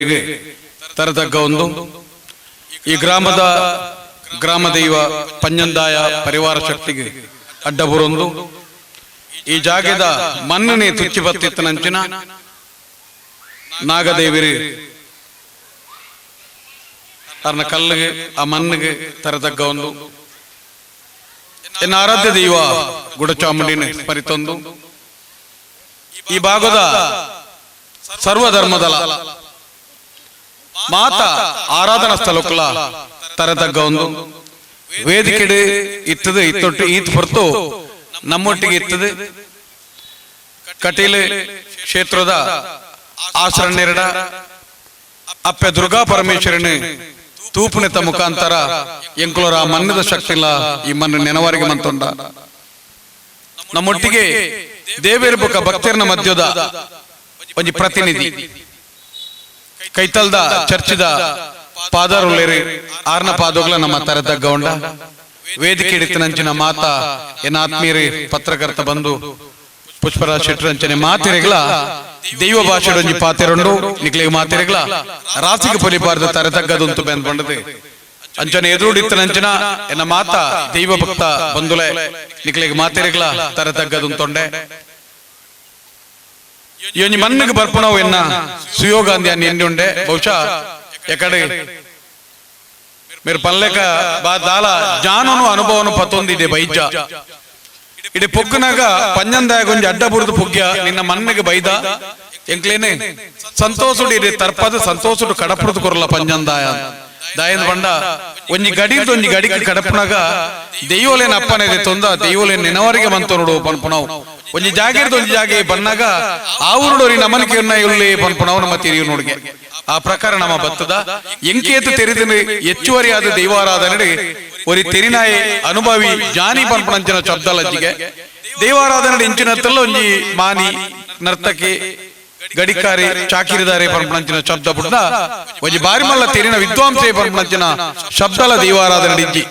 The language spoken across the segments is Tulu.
ತರತಕ್ಕ ಒಂದು ಈ ಗ್ರಾಮದ ಗ್ರಾಮದೈವ ಪಂಜಂದಾಯ ಪರಿವಾರ ಶಕ್ತಿಗೆ ಅಡ್ಡಬುರೊಂದು ಈ ಜಾಗದ ಮನ್ನನೆ ತುಚ್ಚಿ ಬತ್ತಿತ್ತನಂಚಿನ ನಾಗದೇವಿರಿ ಅರ್ನ ಕಲ್ಲಿಗೆ ಆ ಮಣ್ಣಿಗೆ ತರತಕ್ಕ ಒಂದು ಎನ್ನ ಆರಾಧ್ಯ ದೈವ ಗುಡಚಾಮುಂಡಿನ ಪರಿತೊಂದು ಈ ಭಾಗದ ಸರ್ವಧರ್ಮದಲ ಮಾತ ಆರಾಧನಾ ಸ್ಥಳಕ್ಕಲ ತರತಕ್ಕ ಒಂದು ವೇದಿಕೆಡು ಇತ್ತದು ಇತ್ತೊಟ್ಟು ಈತ್ ಹೊರತು ನಮ್ಮೊಟ್ಟಿಗೆ ಇತ್ತದು. ಕಟೀಲು ಕ್ಷೇತ್ರದ ಆಸರಣ್ಯರಡ ಅಪ್ಪೆ ದುರ್ಗಾ ಪರಮೇಶ್ವರನ ತೂಪುನೆತ ಮುಖಾಂತರ ಎಂಕುಲರ ಮನ್ನದ ಶಕ್ತಿಲ್ಲ ಈ ಮಣ್ಣು ನೆನವರಿಗೆ ಮಂತೊಂಡ. ನಮ್ಮೊಟ್ಟಿಗೆ ದೇವೇರ್ ಬೊಕ ಭಕ್ತರನ ಮಧ್ಯದ ಒಂಜಿ ಪ್ರತಿನಿಧಿ, ಕೈತಲ್ದ ಚರ್ಚಿದ ಪಾದರುಲ್ಲೇರಿ, ಆರ್ನ ಪಾದೋಗ್ಲ ನಮ್ಮ ತರತಗ್ಗೌಂಡ. ವೇದಿಕೆ ಹಿಡಿತನಂಚಿನ ಮಾತಾ ಎನ್ನ ಆತ್ಮೀಯರಿ ಪತ್ರಕರ್ತ ಬಂದು ಪುಷ್ಪರಾಜ್ ಶೆಟ್ಟರಂಚನೆ ಮಾತಿರೆಗ್ಲ ದೈವ ಭಾಷೆ ಒಂಜಿ ಪಾತೆರುಂಡು. ನಿಕ್ಲೆಗ್ ಮಾತಿರೆಗ್ಲ ರಾಸಿಗೆ ಪೊಲಿಪಾರ್ದ ತರತಗ್ಗದುಂತು ಬೆಂದ್ ಬಂಡದೆ. ಅಂಚನೆ ಎದುರುಡಿತ್ತನಂಚಿನ ಎನ್ನ ಮಾತಾ ದೈವ ಭಕ್ತ ಬಂದುಲೆ, ನಿಕ್ಲೆಗ್ ಮಾತಿರೆಗ್ಲ ತರತಗ್ಗದುಂತೊಂಡೆ. ಈ ಒಂಜಿ ಮಣ್ಣಿಗೆ ಬರ್ಪಣವು ಎನ್ನ ಸುಯೋಗಾಂಧಿ ಅನ್ನ ಎನ್ನುಂಡೆ. ಬಹುಶಃ ಎಕಡೆ మీరు పల్లెక ಬಾ ದಾಲ ಜಾನನು ಅನುಭವನು ಪತ್ತೊಂದಿದೆ. ಬೈಜ ಇಡಿ ಪೊಗ್ಗುನಾಗ ಪಂಜಂದಾಯ ಒಂಜಿ ಅಡ್ಡ ಬುರುದು ಪೊಗ್ಗ್ಯ ನಿನ್ನ ಮಣ್ಣಿಗೆ ಬೈದ ಎಂಕ್ಲೇನೆ ಸಂತೋಷುಡು ಇಡಿ ತರ್ಪದ ಸಂತೋಷುಡು ಕಡಪುರದು ಕೊರಲ ಪಂಜಂದಾಯ. ದಾಯನ್ ಬಂಡ ಒಂಜಿ ಗಡಿರ್ದು ಒಂಜಿ ಗಡಿಗೆ ಕಡಪುನಾಗ ದೈವಲೇನ ಅಪ್ಪನೇ ತೊಂದ ದೈವಲೇನ ನೆನವರಿಗೆ ಮಂತೋನುಡು ಪನ್ಪುನವು. ಒಂಜಿ ಜಾಗಿರ್ದು ಒಂಜಿ ಜಾಗೆ ಬನ್ನಾಗ ಆ ಊರುಡೋರಿ ನಮನಿಕೆ ಇಲ್ಲಿ ಪನ್ಪುನವು ನಮ್ಮ ತಿರಿಯು ನೋಡ್ಗೆ. ಆ ಪ್ರಕಾರ ನಮ್ಮ ಬತ್ತದ ಎಂಕೇತು ತೆರಿದ ಹೆಚ್ಚುವರಿಯಾದ ದೈವಾರಾಧನೆ ಒರಿ ತೆರಿನಾಯೆ ಅನುಭವಿ ಜಾನಿ ಪನ್ಪುನಂಚಿನ ಶಬ್ದಲಜ್ಜಿಗೆ. ದೈವಾರಾಧನೆ ಇಂಚಿನತ್ತಲ್ಲ ಒಂಜಿ ಮಾನಿ, ನರ್ತಕಿ, ಗಡಿಕಾರಿ, ಚಾಕಿರಿದಾರೆ ಪನ್ಪುನಂಚಿನ ಶಬ್ದ ಬುಡ್ಡ ಒಂಜಿ ಬಾರಿ ಮಲ್ಲ ತೆರಿನ ವಿದ್ವಾಂಸೆ ಪನ್ಪುನಂಚಿನ ಶಬ್ದಲ ದೈವಾರಾಧನೆ ಇಜ್ಜಿ.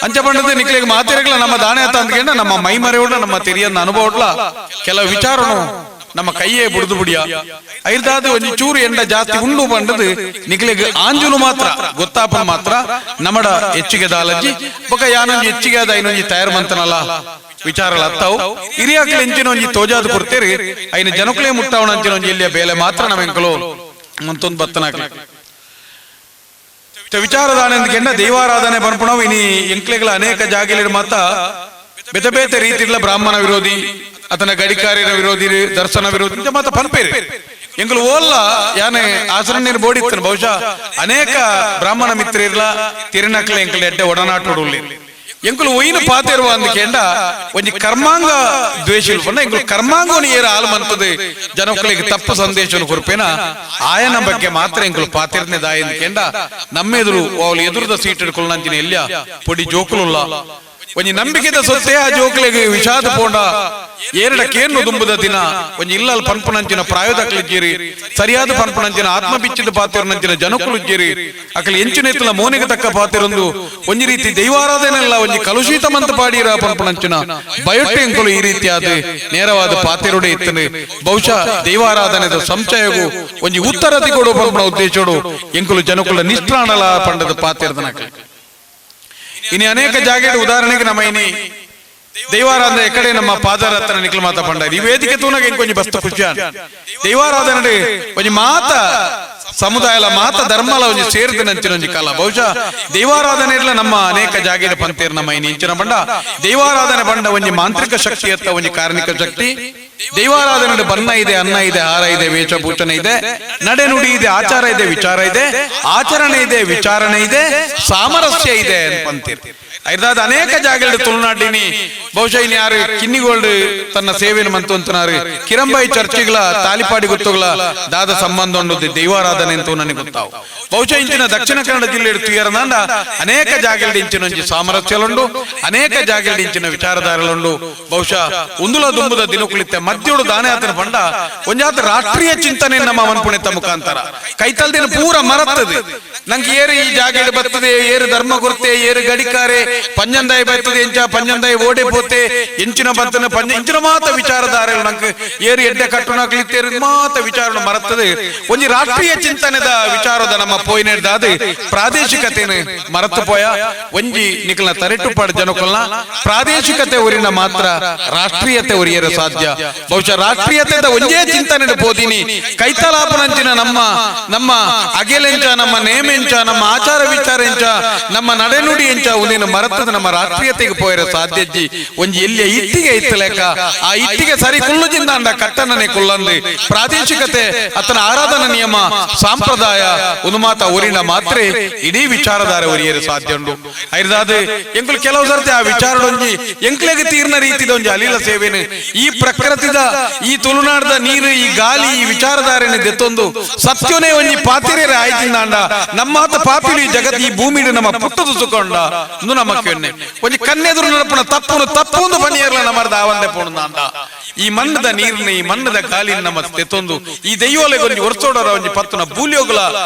ಅಂಚ ಪಂಡದ ನಿಕ್ಲೆಗ್ ಮಾತೆರೆಗ್ಲ ನಮ್ಮ ದಾನೆ ಆತ ಅಂದ್ಕೊಂಡ ನಮ್ಮ ಮೈ ಮರೆಯೋಡ ನಮ್ಮ ತೆರಿಯನ್ನ ಅನುಭವಡ್ಲ ಕೆಲವು ವಿಚಾರನು ನಮ್ಮ ಕೈಯೇ ಬುಡ್ದು ಬುಡಿಯ. ಐರ್ದಾದ ಒಂಜಿ ಚೂರು ಎಂಡ ಜಾಸ್ತಿ ಉಂಡು ಪಂಡದು ನಿಕ್ಲೆಗ್ ಆಂಜುನು ಮಾತ್ರ ಗೊತ್ತಾಪನ ಮಾತ್ರ ನಮಡ ಹೆಚ್ಚಿಗೆ ದಾಲಜ್ಜಿ. ಬೊಕ ಯಾನೊಂಜಿ ಹೆಚ್ಚಿಗೆ ಆದ ಐನೊಂಜಿ ತಯಾರು ಮಂತನಲ್ಲ ವಿಚಾರಲ ಅತ್ತಾವು. ಹಿರಿಯಾಕ್ಲ ಎಂಚಿನ ಒಂಜಿ ತೋಜಾದ ಕೊಡ್ತೇರಿ, ಐನ ಜನಕುಲೇ ಮುಟ್ಟಾವಣ ಅಂಚಿನ ಒಂಜಿ ಇಲ್ಲಿಯ ಬೇಲೆ ಮಾತ್ರ ನಮ್ಮ ಎಂಕಲು ಮಂತೊಂದು ಬತ್ತನಾಕ್ಲೆ ವಿಚಾರದಾನೆ ಕೆಂಡ ದೈವಾರಾಧನೆ ಪನ್ಪುಣವು. ಇನಿ ಎಂಕ್ಲೆಗಳ ಅನೇಕ ಜಾಗಿಲಿಡ್ ಮಾತ ಬೇತೆ ಬೇತೆ ರೀತಿಗಳ ಬ್ರಾಹ್ಮಣ ವಿರೋಧಿ, ಅತನ ಗಡಿಕಾರ್ಯರ ವಿರೋಧಿ, ದರ್ಶನ ವಿರೋಧಿ ಇಂಚ ಮಾತ ಪನ್ಪೇರಿ. ಎಂಕುಲು ಓಲ್ಲ ಯಾನೆ ಆಸರಣ್ಯರು ಬೋಡಿತ್ತನು. ಬಹುಶಃ ಅನೇಕ ಬ್ರಾಹ್ಮಣ ಮಿತ್ರರ್ಲ ತಿರುನಕ್ಲೆ ಎಂಕಲ್ ಎಡ್ಡೆ ಒಡನಾಟೋಡುಲ್ಲಿ. ಎಂಕುಲು ಒಯ್ನು ಪಾತೆರುವ ಅಂದ್ಕೆಂಡ ಒಂಜಿ ಕರ್ಮಾಂಗ ದ್ವೇಷ ಪಂಡ ಎಂಕುಲು ಕರ್ಮಾಂಗವನ್ನು ಏರ ಹಾಲು ಮಂತದೆ ಜನಕ್ಕಳಿಗೆ ತಪ್ಪು ಸಂದೇಶವನ್ನು ಕೊರ್ಪೇನ ಆಯನ ಬಗ್ಗೆ ಮಾತ್ರ ಎಂಕುಲು ಪಾತಿರ್ನೆ ದಾಯ ಅಂದ್ಕೆಂಡ ನಮ್ಮೆದುರು ಅವಳು ಎದುರುದ ಸೀಟ್ ಹಿಡ್ಕೊಳ್ಳಂಚಿನ ಎಲ್ಯ ಪೊಡಿ ಜೋಕುಲುಲ್ಲ. ಒಂಜಿ ನಂಬಿಕೆದ ಸೊತ್ತೆ ಆ ಜೋಕ್ಲೆಗ್ ವಿಷಾದ ಪೋಂಡ ಏರಡ ಕೇನು ದುಂಬುದ ದಿನ ಒಂಜಿ ಇಲ್ಲಲ್ ಪನ್ಪುನಂಚಿನ ಪ್ರಾಯೋದಕ್ಲಿಜ್ಜಿರಿ, ಸರಿಯಾದ ಪನ್ಪುನಂಚಿನ ಆತ್ಮ ಬಿಚ್ಚಿದ ಪಾತಿರನಂಚಿನ ಜನಕುಲುಜ್ಜಿರಿ. ಅಕಲ್ ಎಂಚಿನ ಮೋನಿಗೆ ತಕ್ಕ ಪಾತಿರೊಂದು ಒಂಜಿ ರೀತಿ ದೈವಾರಾಧನೆಲ್ಲ ಒಂಜಿ ಕಲುಷಿತ ಮಂತ ಪಾಡಿರ ಪನ್ಪುನಂಚಿನ ಬಯೊಟ್ಟೆ ಎಂಕುಲು ಈ ರೀತಿಯಾದ ನೇರವಾದ ಪಾತಿರುಡೆ ಇತ್ತನೆ. ಬಹುಶಃ ದೈವಾರಾಧನೆದ ಸಂಶಯಗು ಒಂಜಿ ಉತ್ತರತಿ ಕೊಡು ಪನ್ಪುನ ಉದ್ದೇಶೋಡು ಎಂಕುಲು ಜನಕುಲ ನಿಷ್ಠಾಣಲ ಪಂಡದ ಪಾತಿರದನಕಲ್. ಇನಿ ಅನೇಕ ಜಾಗೆಡ್, ಉದಾಹರಣೆಗೆ ನಮ್ಮ ಇನಿ ದೈವಾರಾಧನೆ ಎಕಡೆ ನಮ್ಮ ಪಾದರತ್ನ ನಿಖಿಲ್ ಮಾತ ಪಂಡ ಈ ವೇದಿಕೆ ತೂನಾಗ ಇಂಕೊಂಜಿ ಬಸ್ತ ಖುಷಿಯಾನ್. ದೈವಾರಾಧನೆ ಒಂಜಿ ಮಾತ ಸಮುದಾಯಲ ಮಾತ ಧರ್ಮಲ ಒಂಜಿ ಸೇರಿದ ನಂಚಿನ ಒಂಜಿ ಕಾಲ. ಬಹುಶಃ ದೈವಾರಾಧನೆ ಇರ್ಲ ನಮ್ಮ ಅನೇಕ ಜಾಗೆಡ್ ಪಂತೇರ್ ನಮ್ಮ ಇನಿ ಇಂಚಿನ ಬಂಡ ದೈವಾರಾಧನೆ ಬಂಡ ಒಂಜಿ ಮಾಂತ್ರಿಕ ಶಕ್ತಿ ಅತ್ತ ಒಂಜಿ ಕಾರ್ಮಿಕ ಶಕ್ತಿ. ದೈವಾರಾಧನೆ ಬಣ್ಣ ಇದೆ, ಅನ್ನ ಇದೆ, ಹಾರ ಇದೆ, ವೇಷಭೂಷಣ ಇದೆ, ನಡೆನುಡಿ ಇದೆ, ಆಚಾರ ಇದೆ, ವಿಚಾರ ಇದೆ, ಆಚರಣೆ ಇದೆ, ವಿಚಾರಣೆ ಇದೆ, ಸಾಮರಸ್ಯ ಇದೆ ಅಂತ. ಐದಾದ ಅನೇಕ ಜಾಗಗಳು ತುಳುನಾಡಿನಿ ಬಹುಶಃ ಇನ್ ಯಾರು ಕಿನ್ನಿಗೋಲ್ಡ್ ತನ್ನ ಸೇವೆಯನ್ನು ಮಂತು ಕಿರಂಬಾಯಿ ಚರ್ಚಿಗಳ ತಾಲಿಪಾಡಿ ಗೊತ್ತುಗಳ ದಾದ ಸಂಬಂಧ ಉಂಡು ದೈವಾರಾಧನೆ ಅಂತ ನನಗೆ ಗೊತ್ತಾವು. ಬಹುಶಃ ಇಂಚಿನ ದಕ್ಷಿಣ ಕನ್ನಡ ಜಿಲ್ಲೆ ತುಯರನಾಂಡ ಅನೇಕ ಜಾಗಗಳು ಇಂಚಿನ ಒಂಜಿ ಸಾಮರಸ್ಯಲುಂಡು, ಅನೇಕ ಜಾಗಗಳು ಇಂಚಿನ ವಿಚಾರಧಾರೆಲುಂಡು. ಬಹುಶಃ ಉಂದುಲ ದುಂಬುದ ದಿನಕುಳಿತ್ತೆ ಮಧ್ಯೋಡು ದಾನೆ ಆತನ ಪಂಡ ಒಂಜಾತ ರಾಷ್ಟ್ರೀಯ ಚಿಂತನೆ ನಮ್ಮ ಮನ್ಪುಣಿತ ಮುಖಾಂತರ ಕೈತಲ್ದಿನ ಪೂರ ಮರತ್ತದೆ. ನಂಗೆ ಏರು ಈ ಜಾಗೆಡ್ ಬರ್ತದೆ, ಏರು ಧರ್ಮ ಕೊರತೆ, ಏರು ಗಡಿಕಾರೆ. ಪಂಜಂದಾಯಿ ಬರ್ತದೆ ಎಂಚ, ಪಂಜಂದಾಯಿ ಓಡೆ ಪೋತೆ ಎಂಚಿನ ಬರ್ತನ ಪಂಜ ಇಂಚಿನ ಮಾತ ವಿಚಾರಧಾರೆ ನಂಗೆ ಏರು ಎಡ್ಡೆ ಕಟ್ಟುನಾಕ್ಲಿತ್ತೇರು ಮಾತ ವಿಚಾರ ಮರತ್ತದೆ. ಒಂಜಿ ರಾಷ್ಟ್ರೀಯ ಚಿಂತನೆದ ವಿಚಾರದ ನಮ್ಮ ಪೋಯಿನೆಡ್ದಾದ ಪ್ರಾದೇಶಿಕತೆನು ಮರತು ಪೋಯ. ಒಂಜಿ ನಿಕಲ್ನ ತರೆಟುಪಾಡು ಜನಕೊಲ್ನ ಪ್ರಾದೇಶಿಕತೆ ಊರಿನ ಮಾತ್ರ ರಾಷ್ಟ್ರೀಯತೆ ಉರಿಯರ ಸಾಧ್ಯ. ಬಹುಶಃ ರಾಷ್ಟ್ರೀಯತೆ ಒಂದೇ ಚಿಂತನೆ ಪೋದಿನಿ ಕೈತಲಾಪನಂಚಿನ ನಮ್ಮ ನಮ್ಮ ಅಗೆಲೆಂಚ, ನಮ್ಮ ನೇಮೆಂಚ, ನಮ್ಮ ಆಚಾರ ವಿಚಾರ ಎಂಚ, ನಮ್ಮ ನಡೆನುಡಿ ಎಂಚ ಉಂದಿನ ಮರತದ ನಮ್ಮ ರಾಷ್ಟ್ರೀಯತೆಗೆ ಪೋಯರ ಸಾಧ್ಯಜ್ಜಿ. ಒಂಜಿ ಎಲ್ಲಿಯ ಇಟ್ಟಿಗೆ ಇತ್ತಲೇಕ ಆ ಇಟ್ಟಿಗೆ ಸರಿ ಕುಳ್ಳುಜಿಂದ ಅಂಡ ಕಟ್ಟನನೆ ಕುಲ್ಲಂದು ಪ್ರಾದೇಶಿಕತೆ ಅತನ ಆರಾಧನಾ ನಿಯಮ ಸಾಂಪ್ರದಾಯ ಉನ್ಮಾತ ಊರಿನ ಮಾತ್ರ ಇಡೀ ವಿಚಾರಧಾರೆ ಒರಿಯರು ಸಾಧ್ಯ ಉಂಡು. ಐದಾದ ಎಂಕುಲು ಕೆಲವು ಸರ್ತಿ ಆ ವಿಚಾರಡೊಂಜಿ ಎಂಕ್ಲೆಗೆ ತೀರ್ನ ರೀತಿದ ಒಂಜಿ ಅಲಿಲ ಸೇವೆನು ಈ ಪ್ರಕೃತಿದ ಈ ತುಳುನಾಡದ ನೀರು, ಈ ಗಾಲಿ, ಈ ವಿಚಾರಧಾರೆನ ದೆತ್ತೊಂದು ಸತ್ಯನೇ ಒಂಜಿ ಪಾತಿರೇರ ಆಯ್ತಿಂದಾಂಡ ನಮ್ಮಾತ ಪಾಪಿಲು ಈ ಜಗತ್ ಈ ಭೂಮಿಡು ನಮ್ಮ ಪುಟ್ಟದು ಸುಕೊಂಡ ಇಂದು ನಮ್ಮ ಕೆಣ್ಣೆ ಒಂಜಿ ಕನ್ನೆದುರು ನಡಪುನ ತಪ್ಪುನು ತಪ್ಪುಂದು ಬನ್ನಿಯರ್ಲ ನಮ್ಮರ್ದ ಆವಂದೆ ಪೋಣುಂದಾಂಡ ಈ ಮಣ್ಣದ ನೀರ್ನ ಈ ಮಣ್ಣದ ಗಾಲಿನ ನಮ್ಮ ತೆತ್ತೊಂದು ಈ ದೈವಲೆಗೆ ಒಂಜಿ ವರ್ಷೋಡರ ಒಂಜಿ ಪತ್ತುನ ಬೂಲಿಯೋಗುಲ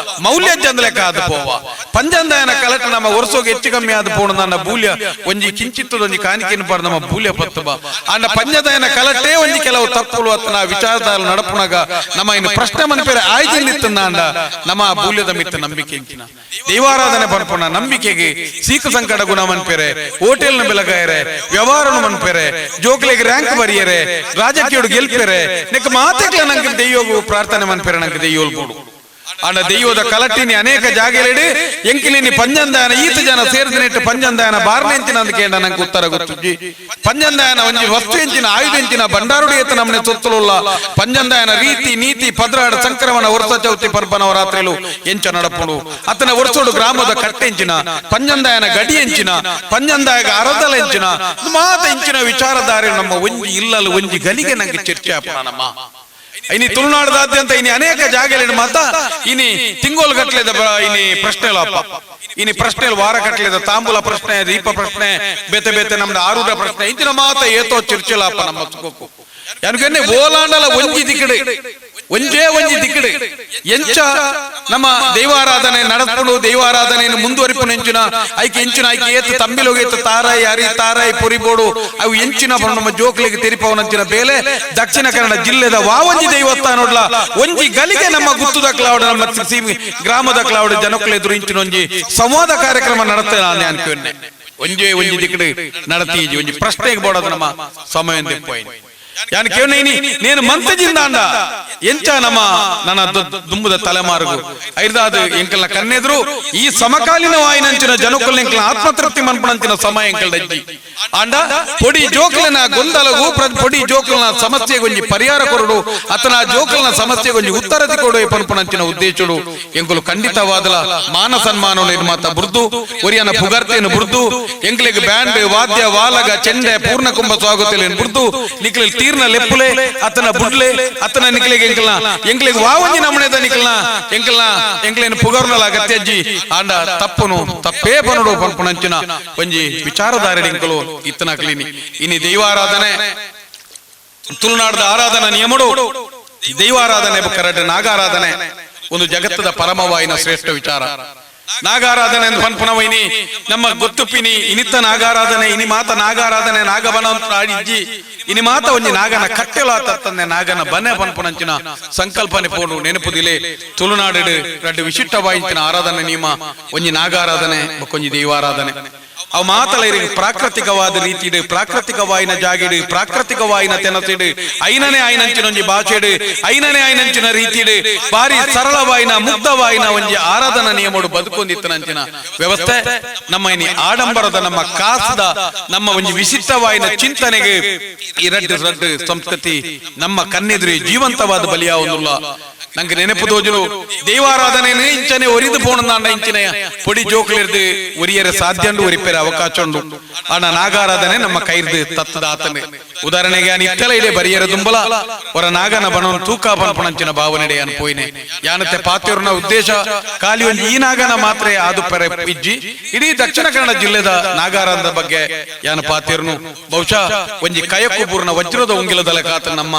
ಮೌಲ್ಯ ಚಂದಲೆಕ್ಕ ಆದ ಪೋವ. ಪಂಜಂದಾಯನ ಕಲಟ ನಮ್ಮ ವರ್ಷೋಗೆ ಹೆಚ್ಚು ಕಮ್ಮಿ ಆದ ಪೋಣ ನನ್ನ ಬೂಲ್ಯ ಒಂಜಿ ಕಿಂಚಿತ್ತದ ಒಂಜಿ ಕಾಣಿಕೆಯನ್ನು ಪಾಡ ನಮ್ಮ ಬೂಲ್ಯ ಪತ್ತುಬ. ಆಂಡ ಪಂಜದಾಯನ ಕಲಟೇ ಒಂಜಿ ಕೆಲವು ತಪ್ಪುಲು ಅತ್ತನ ವಿಚಾರದಾರ ನಡಪುನಗ ನಮ್ಮ ಇನ್ನು ಪ್ರಶ್ನೆ ಮನ್ಪೇರೆ ಆಯ್ತಿಂದಿತ್ತಂದಾಂಡ ನಮ್ಮ ಆ ಬೂಲ್ಯದ ಮಿತ್ತ ನಂಬಿಕೆ ಇಂಚಿನ ದೈವಾರಾಧನೆ ಪನ್ಪುನ ನಂಬಿಕೆಗೆ ಸೀಕ ಸಂಕಟ ಗುಣ ಮನ್ಪೇರೆ, ಹೋಟೆಲ್ನ ಬೆಲಗಾಯರೆ, ವ್ಯವಹಾರನು ಮನ್ಪೇರೆ, ಜೋಕ್ಲೆಗೆ ರ್ಯಾಂಕ್ ಬರಿಯರೆ, ರಾಜಕೀಯಡು ಗೆಲ್ಪೆರೆ, ನೆಕ್ ಮಾತೆಕ್ಲ ನಂಗೆ ದೈಯೋಗು ಪ್ರಾರ್ಥನೆ ಮನ್ಪೇರೆ ನಂಗೆ ದೈಯೋಲ್ ಬೋಡು. ಆಂಡ ದೈವದ ಕಲಟ್ಟಿನಿ ಅನೇಕ ಜಾಗೆಲೆಡು ಎಂಕಿಲಿನಿ ಪಂಜಂದಾಯನ ಈತ ಜನ ಸೇರಿದನೆಟ್ಟು ಪಂಜಂದಾಯನ ಬಾರ್ನೆ ಎಂಚಿನ ಅಂದ್ ಕೇಂಡ ನಂಗೆ ಉತ್ತರ ಗೊತ್ತುಜ್ಜಿ. ಪಂಜಂದಾಯನ ಒಂಜಿ ವಸ್ತು ಎಂಚಿನ, ಆಯುಧ ಎಂಚಿನ, ಭಂಡಾರುಡಿ ಏತ ನಮ್ಮನೆ ಸೊತ್ತುಲುಲ್ಲ. ಪಂಜಂದಾಯನ ರೀತಿ ನೀತಿ ಪದ್ರಾಡ ಸಂಕ್ರಮಣ ವರ್ಷ ಚೌತಿ ಪರ್ಬ ನವರಾತ್ರಿಲು ಎಂಚ ನಡಪುಡು, ಅತನ ವರ್ಷೋಡು ಗ್ರಾಮದ ಕಟ್ಟೆಂಚಿನ, ಪಂಜಂದಾಯನ ಗಡಿ ಎಂಚಿನ, ಪಂಜಂದಾಯಗ ಅರದಲ ಎಂಚಿನ, ಮಾತ ಎಂಚಿನ ವಿಚಾರಧಾರೆ ನಮ್ಮ ಒಂಜಿ ಇಲ್ಲಲು ಒಂಜಿ ಗಲಿಗೆ ನಂಗೆ ಚರ್ಚೆ ಆಪುನ ನಮ್ಮ ಇನಿ ತುಳುನಾಡದಾದ್ಯಂತ ಇನಿ ಅನೇಕ ಜಾಗಗಳಿನ ಮಾತ ಇನಿ ತಿಂಗೋಲ್ ಗಟ್ಲೆದ ಇನಿ ಪ್ರಶ್ನೆಲಪ್ಪ ಇನಿ ಪ್ರಶ್ನೆ ವಾರ ಕಟ್ಲೆದ ತಾಂಬೂಲ ಪ್ರಶ್ನೆ, ದೀಪ ಪ್ರಶ್ನೆ, ಬೇತೆ ಬೇತೆ ನಮ್ದು ಆರೂಢ ಪ್ರಶ್ನೆ ಇಂಚಿನ ಮಾತ ಏತೋ ಚರ್ಚೆಲಪ್ಪ ನಮ್ಮ ಸುಖಕ್ಕು. ಯಾನಕನ್ನೆ ಓಲಾಂಡಲ ಒಂಜಿ ದಿಕ್ಕಡೆ ಒಂಜೇ ಒಂಜಿ ದಿಕ್ಕಡೆ ಎಂಚ ನಮ್ಮ ದೈವಾರಾಧನೆ ನಡಪುಡು, ದೈವಾರಾಧನೆಯನ್ನು ಮುಂದುವರಿಪು ಎಂಚಿನ ಐಕೆ ಎಂಚಿನ ಐಕೆ ಏತು ತಂಬಿಲೋಗಿ ಏತು ತಾರಾಯಿ ಅರಿ ತಾರಾಯಿ ಪೊರಿಬೋಡು ಅವು ಎಂಚಿನ ನಮ್ಮ ಜೋಕ್ಲಿಗೆ ತೆರಿಪವನಂಚಿನ ಬೇಲೆ ದಕ್ಷಿಣ ಕನ್ನಡ ಜಿಲ್ಲೆದ ವಾವಂಜಿ ದೈವಸ್ಥಾನೋಡ್ಲ ಒಂಜಿ ಗಲಿಗೆ ನಮ್ಮ ಗುತ್ತುದ ಕ್ಲಾವಡ ನಮ್ಮ ಸೀಮೆ ಗ್ರಾಮದ ಕ್ಲಾವಡ ಜನಕ್ಕಲು ಎದುರು ಇಂಚಿನ ಒಂಜಿ ಸಂವಾದ ಕಾರ್ಯಕ್ರಮ ನಡತೆ ನಾನು ಅನ್ಕೊಂಡೆ. ಒಂಜೇ ಒಂಜಿ ದಿಕ್ಕಡೆ ನಡತೀಜಿ. ಒಂಜಿ ಪ್ರಶ್ನೆಗೆ ಬೋಡದ ನಮ್ಮ ಸಮಯ ದೆಪ್ಪೋಯಿನಿ. ಯಾನ್ ಕೇವನ ಇನಿ ನೇನು ಮಂತಜಿಂದಾಂಡ ಎಂಚ ನಮ್ಮ ನನ್ನ ದುಂಬುದ ತಲೆಮಾರುಗು ಐರ್ದಾದ ಎಂಕಲ್ನ ಕನ್ನೆದ್ರು ಈ ಸಮಕಾಲೀನ ವಾಯಿನಂಚಿನ ಜನಕ್ಕಲ್ ಎಂಕಲ್ನ ಆತ್ಮತೃಪ್ತಿ ಮನ್ಪಣಂಚಿನ ಸಮಯ ಎಂಕಲ್ಡಜ್ಜಿ. ಆಂಡ ಪೊಡಿ ಜೋಕ್ಲನ ಗೊಂದಲಗು ಪೊಡಿ ಜೋಕ್ಲನ ಸಮಸ್ಯೆಗೆ ಒಂಜಿ ಪರಿಹಾರ ಕೊರಡು ಅತನ ಜೋಕ್ಲನ ಸಮಸ್ಯೆಗೆ ಒಂಜಿ ಉತ್ತರ ಕೊಡು ಪನ್ಪಣಂಚಿನ ಉದ್ದೇಶಡು ಎಂಕುಲು ಖಂಡಿತವಾದಲ ಮಾನ ಸನ್ಮಾನ ನಿರ್ಮಾತ ಬುರ್ದು ಒರಿಯನ ಪುಗರ್ತೆಯನ್ನು ಬುರ್ದು ಎಂಕ್ಲೆಗ್ ಬ್ಯಾಂಡ್ ವಾದ್ಯ ವಾಲಗ ಚೆಂಡೆ ಪೂರ್ಣ ಕುಂಭ ಸ್ವಾಗತ ಬುರ್ದು ನಿಕ್ಲೆ ತೀರ್ನ ಲೆಪ್ಪುಲೆ ಅತನ ಬುಡ್ಲೆ ಅತನ ನಿಕ್ಲೆಗ್ ಎಂಕಲ್ನ ಎಂಕ್ಲೆಗ್ ವಾವಂಜಿ ನಮಣೆದ ನಿಕ್ಲ್ನ ಎಂಕಲ್ನ ಎಂಕ್ಲೇನು ಪುಗರ್ನಲ ಅಗತ್ಯಜ್ಜಿ. ಆಂಡ ತಪ್ಪುನು ತಪ್ಪೇ ಪನಡು ಪನ್ಪುಣಂಚಿನ ಒಂಜಿ ವಿಚಾರಧಾರೆ ಎಂಕುಲು ಇತ್ತನ ಕ್ಲೀನಿ. ಇನಿ ದೈವಾರಾಧನೆ ತುಳುನಾಡದ ಆರಾಧನಾ ನಿಯಮಡು ದೈವಾರಾಧನೆ ಕರಡು ನಾಗಾರಾಧನೆ ಒಂದು ಜಗತ್ತದ ಪರಮವಾಯಿನ ಶ್ರೇಷ್ಠ ವಿಚಾರ. ನಾಗಾರಾಧನೆ ಅಂತ ಪನ್ಪುನವೈನಿ ನಮ್ಮ ಗೊತ್ತುಪ್ಪಿನಿ ಇನಿತ್ತ ನಾಗಾರಾಧನೆ ಇನಿ ಮಾತ ನಾಗಾರಾಧನೆ ನಾಗಬನ ಅಂತ ಇಜ್ಜಿ. ಇನಿ ಮಾತ ಒಂಜಿ ನಾಗನ ಕಟ್ಟೆಲ ತತ್ತಂದೆ ನಾಗನ ಬನೆ ಪನ್ಪುನಂಚಿನ ಸಂಕಲ್ಪನೆ ಪೋಡು ನೆನಪುದಿಲೆ. ತುಳುನಾಡು ರಡ್ಡು ವಿಶಿಷ್ಟವಾಯಿನ ಆರಾಧನೆ ನಿಯಮ, ಒಂಜಿ ನಾಗಾರಾಧನೆ ಬೊಕ್ಕೊಂಜಿ ದೈವಾರಾಧನೆ. ಅವು ಮಾತಲ ಪ್ರಾಕೃತಿಕವಾದ ರೀತಿಡು, ಪ್ರಾಕೃತಿಕವಾಯಿನ ಜಾಗಿಡು, ಪ್ರಾಕೃತಿಕವಾಯಿನ ತೆನಸಿಡು, ಐನನೇ ಐನಂಚಿನ ಒಂಜಿ ಭಾಷೆಡು, ಐನನೇ ಐನಂಚಿನ ರೀತಿಡು ಬಾರಿ ಸರಳವಾಯಿನ ಮುಗ್ಧವಾಯಿನ ಒಂಜಿ ಆರಾಧನಾ ನಿಯಮಡು ಬದುಕೊಂದಿತ್ತನಂಚಿನ ವ್ಯವಸ್ಥೆ. ನಮ್ಮ ಇನಿ ಆಡಂಬರದ ನಮ್ಮ ಕಾಸದ ನಮ್ಮ ಒಂಜಿ ವಿಶಿಷ್ಟವಾಯಿನ ಚಿಂತನೆಗೆ ಈ ರಡ್ಡು ರಡ್ಡು ಸಂಸ್ಕೃತಿ ನಮ್ಮ ಕನ್ನೆದುರು ಜೀವಂತವಾದ ಬಲಿಯಾವೊಂದುಲ್ಲ. ನಂಗೆ ನೆನಪು ತೋಜುನು ದೈವಾರಾಧನೆ ಇಂಚನೆ ಒರಿದು ಪೋಣಂದಾಂಡ ಇಂಚಿನ ಪೊಡಿ ಜೋಕ್ಲಿರ್ದು ಒರಿಯರೆ ಸಾಧ್ಯ ಉಂಡು, ಒರಿಪೆರೆ ಅವಕಾಶ ಉಂಡು. ಆಂಡ ನಾಗಾರಾಧನೆ ನಮ್ಮ ಕೈರ್ದು ತತ್ತದ ಆತನೆ. ಉದಾಹರಣೆಗೆ ಯಾನ್ ಇತ್ತೆಲ ಇಡೆ ಬರಿಯರ ದುಂಬಲ ಹೊರ ನಾಗನ ಬನವನ್ ತೂಕ ಪನ್ಪಣಂಚಿನ ಭಾವನೆಡೆ ಯಾನ್ ಪೋಯಿನೆ. ಯಾನತೆ ಪಾತ್ಯರ್ನ ಉದ್ದೇಶ ಖಾಲಿ ಒಂಜಿ ಈ ನಾಗನ ಮಾತ್ರ ಆದು ಪೆರೆ ಇಜ್ಜಿ, ಇಡೀ ದಕ್ಷಿಣ ಕನ್ನಡ ಜಿಲ್ಲೆದ ನಾಗಾರಾಧದ ಬಗ್ಗೆ ಯಾನ ಪಾತ್ಯರ್ನು. ಬಹುಶಃ ಒಂಜಿ ಕಯಕುಬೂರ್ನ ವಜ್ರದ ಉಂಗಿಲದ ಕಾತ ನಮ್ಮ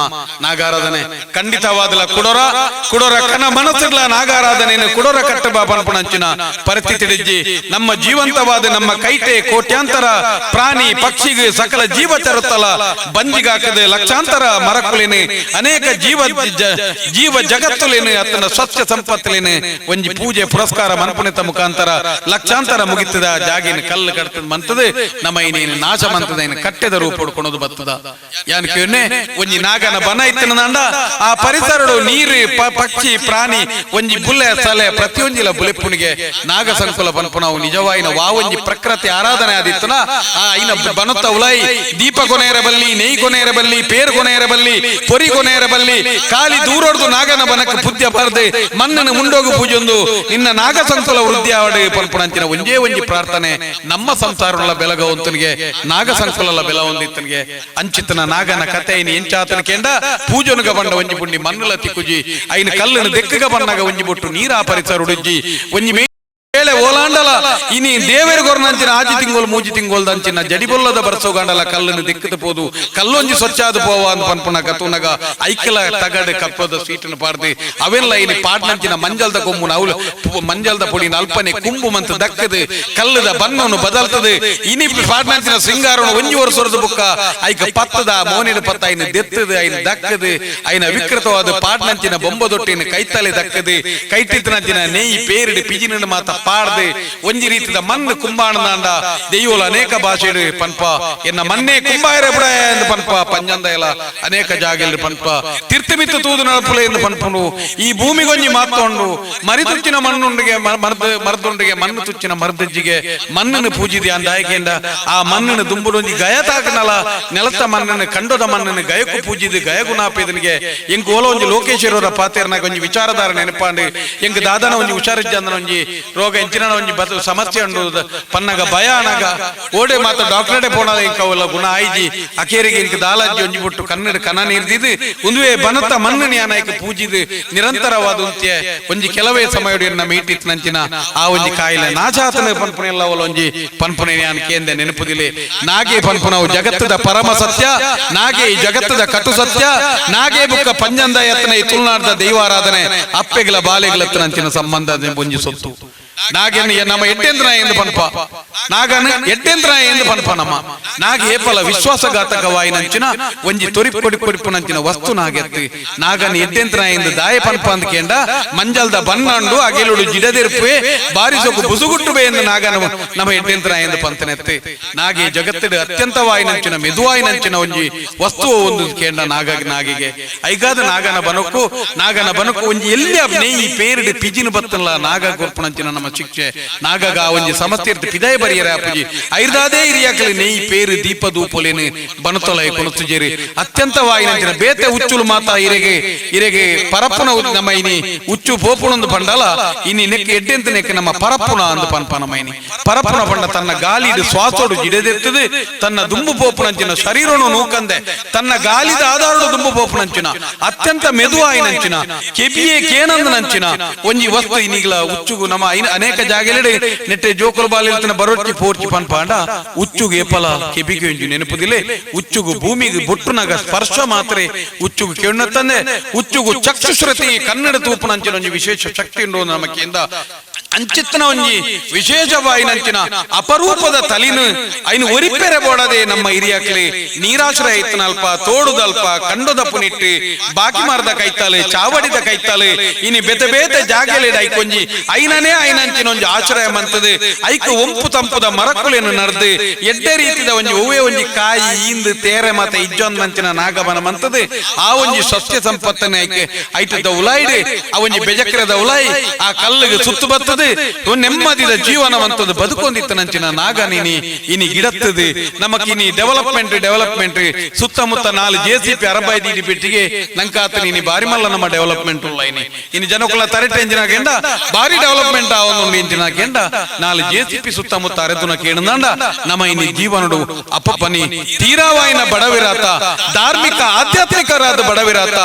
ನಾಗಾರಾಧನೆ ಖಂಡಿತವಾದಲ ಕೊಡೋರ. ಕುಡೋರ ಕನ ಮನಸ್ಸುಗಳ ನಾಗಾರಾಧನೆಯನ್ನು ಕುಡೋರ ಕಟ್ಟಬ ಪನ್ಪುನಂಚಿನ ಪರಿಸ್ಥಿತಿ ನಮ್ಮ ಜೀವಂತವಾದ ನಮ್ಮ ಕೈಟೆ ಕೋಟ್ಯಾಂತರ ಪ್ರಾಣಿ ಪಕ್ಷಿಗೆ ಸಕಲ ಜೀವ ತರುತ್ತಲ ಬಂಜಿಗಾಕದೆ ಲಕ್ಷಾಂತರ ಮರಕುಲೇನೆ ಅನೇಕ ಜೀವ ಜೀವ ಜಗತ್ತುಲೇನೆ ಅತನ ಸ್ವಚ್ಛ ಸಂಪತ್ತುಲೇನೆ ಒಂಜಿ ಪೂಜೆ ಪುರಸ್ಕಾರ ಮನ್ಪುಣಿತ ಮುಖಾಂತರ ಲಕ್ಷಾಂತರ ಮುಗಿತದ ಜಾಗಿನ ಕಲ್ಲು ಕಡ್ತದ ಮಂತದೆ ನಮ್ಮ ಇನ್ನೇನು ನಾಶ ಮಂತದ ಇನ್ನು ಕಟ್ಟೆದ ರೂಪ ಕೊಡೋದು ಬತ್ತದ. ಯಾನ್ ಕೇಳ್ನೆ ಒಂಜಿ ನಾಗನ ಬನ ಇತ್ತನಂಡ ಆ ಪರಿಸರಡು ನೀರು ಪಕ್ಷಿ ಪ್ರಾಣಿ ಒಂಜಿ ಬುಲ್ಲೆ ಸಲೆ ಪ್ರತಿಯೊಂಜಿಲ ಬುಲೆಪ್ಪುನಿಗೆ ನಾಗ ಸಂಕುಲ ಪನ್ಪುನವು ನಿಜವಾಯಿನ ವಾ ಒಂಜಿ ಪ್ರಕೃತಿ ಆರಾಧನೆ ಆದಿತ್ತನ ಆ ಐನ ಬನತ್ತ ಉಲೈ ದೀಪ ಕೊನೆಯರ ಬಲ್ಲಿ, ನೆಯ್ ಕೊನೆಯರ ಬಲ್ಲಿ, ಪೇರ್ ಕೊನೆಯರ ಬಲ್ಲಿ, ಪೊರಿ ಕೊನೆಯರ ಬಲ್ಲಿ, ಕಾಲಿ ದೂರೊಡ್ದು ನಾಗನ ಬನಕ್ಕೆ ಪುದ್ಯ ಬಾರ್ದು ಮಣ್ಣನ್ನು ಮುಂಡೋಗು ಪೂಜೊಂದು ನಿನ್ನ ನಾಗ ಸಂಕುಲ ವೃದ್ಧಿ ಆವಡು ಪನ್ಪುನಂಚಿನ ಒಂಜೇ ಒಂಜಿ ಪ್ರಾರ್ಥನೆ ನಮ್ಮ ಸಂಸಾರಗಳ ಬೆಲಗವಂತನಿಗೆ ನಾಗ ಸಂಕುಲಲ ಬೆಲ ಹೊಂದಿತ್ತನಿಗೆ ಅಂಚಿತನ ನಾಗನ ಕತೆ ಐನ ಎಂಚಾತನ ಕೇಂಡ ಪೂಜೊನುಗ ಬಂಡ ಒಂಜಿ ಪುಂಡಿ ಮಣ್ಣುಲ ತಿಕ್ಕುಜಿ ಐನ ಕಲ್ಲನ್ನು ದೆಕ್ಕಗ ಬಣ್ಣಗ ಒಂಜಿ ಬೊಟ್ಟು ನೀರಾ ಪರಿಸರ ಉಡುಜ್ಜಿ ಒಂಜಿ ವೇಳೆ ಓಲಾಂಡಲ ಇನಿ ದೇವೇರು ಗೊರ್ನಂಚಿನ ಆಜಿ ತಿಂಗೋಲ್ ಮೂಜಿ ತಿಂಗೋಲ್ ದಂಚಿನ ಜಡಿಬೊಲ್ಲದ ಬರ್ಸೋಗಾಂಡಲ ಕಲ್ಲನ್ನು ದಿಕ್ಕದ ಪೋದು ಕಲ್ಲೊಂಜಿ ಸ್ವಚ್ಛಾದ ಪೋವ ಅಂತ ಪನ್ಪುನಗ ತೂನಗ ಐಕಲ ತಗಡು ಕಪ್ಪದ ಸೀಟನ್ನು ಪಾಡ್ದು ಅವೆಲ್ಲ ಇನಿ ಪಾಡ್ನಂಚಿನ ಮಂಜಲ್ದ ಕೊಂಬುನ ಅವಳು ಮಂಜಲ್ದ ಪೊಡಿನ ಅಲ್ಪನೆ ಕುಂಬು ಮಂತ ದಕ್ಕದು ಕಲ್ಲದ ಬಣ್ಣವನ್ನು ಬದಲ್ತದೆ. ಇನಿ ಪಾಡ್ನಂಚಿನ ಸಿಂಗಾರನು ಒಂಜಿ ವರ್ಷದ ಬುಕ್ಕ ಐಕ ಪತ್ತದ ಮೋನಿನ ಪತ್ತ ಐನ ದೆತ್ತದು ಐನ ದಕ್ಕದು ಐನ ವಿಕೃತವಾದ ಪಾಡ್ನಂಚಿನ ಬೊಂಬದೊಟ್ಟಿನ ಕೈತಲೆ ದಕ್ಕದು ಕೈಟಿತ್ತನಂಚಿನ ನೆಯ್ ಪೇರಿಡು ಪಿಜಿನ ಮಾತ ಪಾಡ್ದು ಒಂಜಿ ರೀತಿದ ಮಣ್ಣು ಕುಂಬಾಣದಾಂಡ ದೆಯ್ಯೋಲ ಅನೇಕ ಭಾಷೆಡು ಪನ್ಪ ಎನ್ನ ಮನ್ನೆ ಕುಂಬಾಯರ ಬುಡ ಎಂದು ಪನ್ಪ ಪಂಜಂದ ಎಲ್ಲ ಅನೇಕ ಜಾಗೆಲ್ ಪನ್ಪ ತಿರ್ತಿಮಿತ್ತು ತೂದು ನಡಪುಲೆ ಎಂದು ಪನ್ಪುಂಡು. ಈ ಭೂಮಿಗೊಂಜಿ ಮಾತೊಂಡು ಮರಿ ತುಚ್ಚಿನ ಮಣ್ಣುಂಡಿಗೆ ಮರ್ದ ಮರ್ದುಂಡಿಗೆ ಮಣ್ಣು ತುಚ್ಚಿನ ಮರ್ದಜ್ಜಿಗೆ ಮಣ್ಣನ್ನು ಪೂಜಿದೆ ಅಂದಾಯಕೆಂದ ಆ ಮಣ್ಣನ್ನು ದುಂಬುಡೊಂಜಿ ಗಯ ತಾಕನಲ ನೆಲತ್ತ ಮಣ್ಣನ್ನು ಕಂಡದ ಮಣ್ಣನ್ನು ಗಯಕು ಪೂಜಿದು ಗಯಗುಣಾಪೇದನಿಗೆ ಎಂಕ್ ಓಲ ಒಂಜಿ ಲೋಕೇಶ್ವರರ ಪಾತೇರ್ನಾಗ ಒಂಜಿ ವಿಚಾರಧಾರ ನೆನಪಾಂಡು ಎಂಕ್ ದಾದನ ಒಂಜಿ ಹುಷಾರಿಜ್ಜಂದನ ಒಂಜಿ ರೋಗ ಎಂಚಿನ ಒಂಜಿ ಬದು ಸಮಸ್ಯೆ ಉಂಡು ಪನ್ನಗ ಭಯ ಅನಗ ಓಡೆ ಮಾತ ಡಾಕ್ಟರೇ ಪೋಣದ ಇಂಕ ಅವೆಲ್ಲ ಗುಣ ಆಯ್ಜಿ ಅಕೇರಿಗೆ ಇಂಕ ದಾಲಜ್ಜಿ ಒಂಜಿ ಬಿಟ್ಟು ಕನ್ನಡ ಕನ ನೀರ್ದಿದ್ದು ಒಂದುವೇ ಬನತ ಮಣ್ಣು ನ್ಯಾನಾಯ್ಕ ಪೂಜಿದು ನಿರಂತರವಾದ ಉಂತ್ಯ ಒಂಜಿ ಕೆಲವೇ ಸಮಯ ನಮ್ಮ ಈಟಿತ್ ನಂಚಿನ ಆ ಒಂಜಿ ಕಾಯಿಲೆ ನಾಚಾತನ ಪನ್ಪುನೆ ಎಲ್ಲ ಅವಲ ಒಂಜಿ ಪನ್ಪುನೆ ನ್ಯಾನ್ ಕೇಂದ್ರ ನೆನಪುದಿಲೆ. ನಾಗೆ ಪನ್ಪುನವು ಜಗತ್ತದ ಪರಮ ಸತ್ಯ, ನಾಗೆ ಈ ಜಗತ್ತದ ಕಟು ಸತ್ಯ, ನಾಗೆ ಬುಕ್ಕ ಪಂಜಂದ ಯತ್ನ ಈ ತುಳುನಾಡದ ದೈವಾರಾಧನೆ ಅಪ್ಪೆಗಳ ಬಾಲೆಗಳತ್ತಿನ ಸಂಬಂಧ ಒಂಜಿ ಸೊತ್ತು. ನಾಗೇನು ನಮ್ಮ ಎಟ್ಟೇಂದ್ರ ಎಂದು ಪನ್ಪ ನಾಗನ ಎಟ್ಟೇಂದ್ರ ಎಂದು ಪನ್ಪ ನಮ್ಮ ನಾಗ ಏಪಲ ವಿಶ್ವಾಸಘಾತಕವಾಯಿನಂಚಿನ ಒಂಜಿ ತೊರಿ ಕೊಡಿ ಕೊಡಿಪುನಂಚಿನ ವಸ್ತು ನಾಗೆತ್ತಿ ನಾಗನ ಎಟ್ಟೇಂದ್ರ ಎಂದು ದಾಯ ಪನ್ಪ ಅಂದ ಕೇಂಡ ಮಂಜಲ್ದ ಬನ್ನಂಡು ಅಗೆಲುಡು ಜಿಡದಿರ್ಪೆ ಬಾರಿಸೊಕು ಬುಸುಗುಟ್ಟುಬೆ ಎಂದು ನಾಗನ ನಮ್ಮ ಎಟ್ಟೇಂದ್ರ ಎಂದು ಪಂತನೆತ್ತಿ. ನಾಗೆ ಜಗತ್ತಿನ ಅತ್ಯಂತವಾಯಿನಂಚಿನ ಮೆದುವಾಯಿನಂಚಿನ ಒಂಜಿ ವಸ್ತು ಒಂದು ಕೇಂಡ ನಾಗ ನಾಗಿಗೆ ಐಗಾದ ನಾಗನ ಬನಕ್ಕು ನಾಗನ ಬನಕ್ಕು ಒಂಜಿ ಎಲ್ಲಿ ನೆಯಿ ಪೇರಿಡು ಪಿಜಿನ ಬತ್ತಲ್ಲ ನಾಗ ಕೊರ್ಪುನಂಚಿನ ನಮ್ಮ ಶಿಕ್ಷೆ ನಾಗಗ ಒಂಜಿ ಸಮಸ್ಯೆ ಇರ್ತು ಪಿದಾಯ ಬರಿಯರ ಅಪ್ಪುಜಿ ಐರ್ದಾದೇ ಇರಿಯಾಕಲಿ ನೆಯಿ ಪೇರು ದೀಪ ದೂಪೊಲೇನು ಬನತೊಲೈ ಕೊನಸುಜೇರಿ ಅತ್ಯಂತವಾಯಿನಂಚಿನ ಬೇತೆ ಉಚ್ಚುಲು ಮಾತಾ ಇರೆಗೆ ಇರೆಗೆ ಪರಪ್ಪುನ ನಮ್ಮ ಇನಿ ಉಚ್ಚು ಪೋಪುಣಂದು ಪಂಡಲ ಇನಿ ನೆಕ್ ಎಡ್ಡೆಂತ ನೆಕ್ ನಮ್ಮ ಪರಪ್ಪುನ ಅಂದು ಪನ್ಪ ನಮ್ಮ ಇನಿ ಪರಪ್ಪುನ ಪಂಡ ತನ್ನ ಗಾಲಿಡು ಶ್ವಾಸೋಡು ಜಿಡೆದೆತ್ತದು ತನ್ನ ದುಂಬು ಪೋಪುನಂಚಿನ ಶರೀರನು ನೂಕಂದೆ ತನ್ನ ಗಾಲಿದ ಆಧಾರಡು ದುಂಬು ಪೋಪುನಂಚಿನ ಅತ್ಯಂತ ಮೆದುವಾಯಿನಂಚಿನ ಕೆಬಿಯೇ ಕೇನಂದನಂಚಿನ ಒಂಜಿ ವಸ್ತು ಇನ್ನಿಗ್ಲ ಉಚ್ಚುಗು ನಮ್ಮ ಅನೇಕ ಜಾಗೆಲೆಡೆ ನೆಟ್ಟೆ ಜೋಕುಲು ಬಾಲಿಲ್ತನ ಬರೋಟ್ಟಿ ಪೋರ್ಚಿ ಪನ್ಪಾಂಡ ಉಚ್ಚುಗು ಏಪಲ ಕೆಬಿಗೆ ಒಂಜಿ ನೆನಪುದಿಲೆ. ಉಚ್ಚುಗು ಭೂಮಿಗೆ ಬೊಟ್ಟುನಗ ಸ್ಪರ್ಶ ಮಾತ್ರ ಉಚ್ಚುಗು ಕೆಣ್ಣತ್ತಂದೆ ಉಚ್ಚುಗು ಚಕ್ಷುಶ್ರತಿ ಕನ್ನಡ ತೂಪುನಂಚಿನ ಒಂಜಿ ವಿಶೇಷ ಶಕ್ತಿ ಉಂಡು ನಮಕಿಂದ ಅಂಚಿತ್ತನ ಒಂಜಿ ವಿಶೇಷವಾಯಿನಂಚಿನ ಅಪರೂಪದ ತಲಿನು ಐನು ಒರಿಪೆರೆ ಬೋಡದೆ ನಮ್ಮ ಹಿರಿಯಕ್ಲಿ ನೀರಾಶ್ರಯ ಇತ್ತನಲ್ಪ ತೋಡುದಲ್ಪ ಕಂಡದ ಪುನಿಟ್ಟು ಬಾಕಿ ಮಾರದ ಕೈತಾಲೆ ಚಾವಡಿದ ಕೈತಾಲೆ ಇನಿ ಬೇತೆ ಬೇತೆ ಜಾಗೆಲೆಡ ಐಕೊಂಜಿ ಐನನೇ ಐನಂಚಿನ ಒಂಜಿ ಆಶ್ರಯ ಮಂತದೆ ಐಕ ಒಂಪು ತಂಪುದ ಮರಕುಲೇನು ನರ್ದು ಎಡ್ಡೆ ರೀತಿದ ಒಂಜಿ ಒವ್ವೇ ಒಂಜಿ ಕಾಯಿ ಈಂದು ತೇರೆ ಮಾತ ಇಜ್ಜೊಂದಂಚಿನ ನಾಗಮನ ಮಂತದೆ ಆ ಒಂಜಿ ಸಸ್ಯ ಸಂಪತ್ತನೆ ಐಕೆ ಐಟದ ಉಲಾಯ್ಡು ಆ ಒಂಜಿ ಬೆಜಕ್ರದ ಉಲಾಯಿ ಆ ಕಲ್ಲಿಗೆ ಸುತ್ತು ಬರ್ತದೆ ನೆಮ್ಮದಿದ ಜೀವನವಂತದ್ದು ಬದುಕೊಂದಿತ್ತನಂಚಿನ ನಾಗ ನೀನಿ ಇನಿ ಗಿಡತ್ತದು ನಮಕ್ ಇನಿ ಡೆವಲಪ್ಮೆಂಟ್ ಡೆವಲಪ್ಮೆಂಟ್ ಸುತ್ತಮುತ್ತ ನಾಲ್ ಜೆಸಿಪಿ ಅರಬೈದಿ ಪೆಟ್ಟಿಗೆ ನಂಕಾತ ನೀನಿ ಬಾರಿ ಮಲ್ಲ ನಮ್ಮ ಡೆವಲಪ್ಮೆಂಟ್ ಉಲ್ಲ ಇನಿ ಇನಿ ಜನಕುಲ ತರಟೆ ಎಂಜಿನ ಕೆಂಡ ಬಾರಿ ಡೆವಲಪ್ಮೆಂಟ್ ಆವೊಂದು ಎಂಜಿನ ಕೆಂಡ ನಾಲ್ ಜೆಸಿಪಿ ಸುತ್ತಮುತ್ತ ಅರೆದುನ ಕೇಣಂದಾಂಡ ನಮ್ಮ ಇನಿ ಜೀವನಡು ಅಪಪನಿ ತೀರಾವಾಯಿನ ಬಡವಿರಾತ ಧಾರ್ಮಿಕ ಆಧ್ಯಾತ್ಮಿಕರಾದ ಬಡವಿರಾತ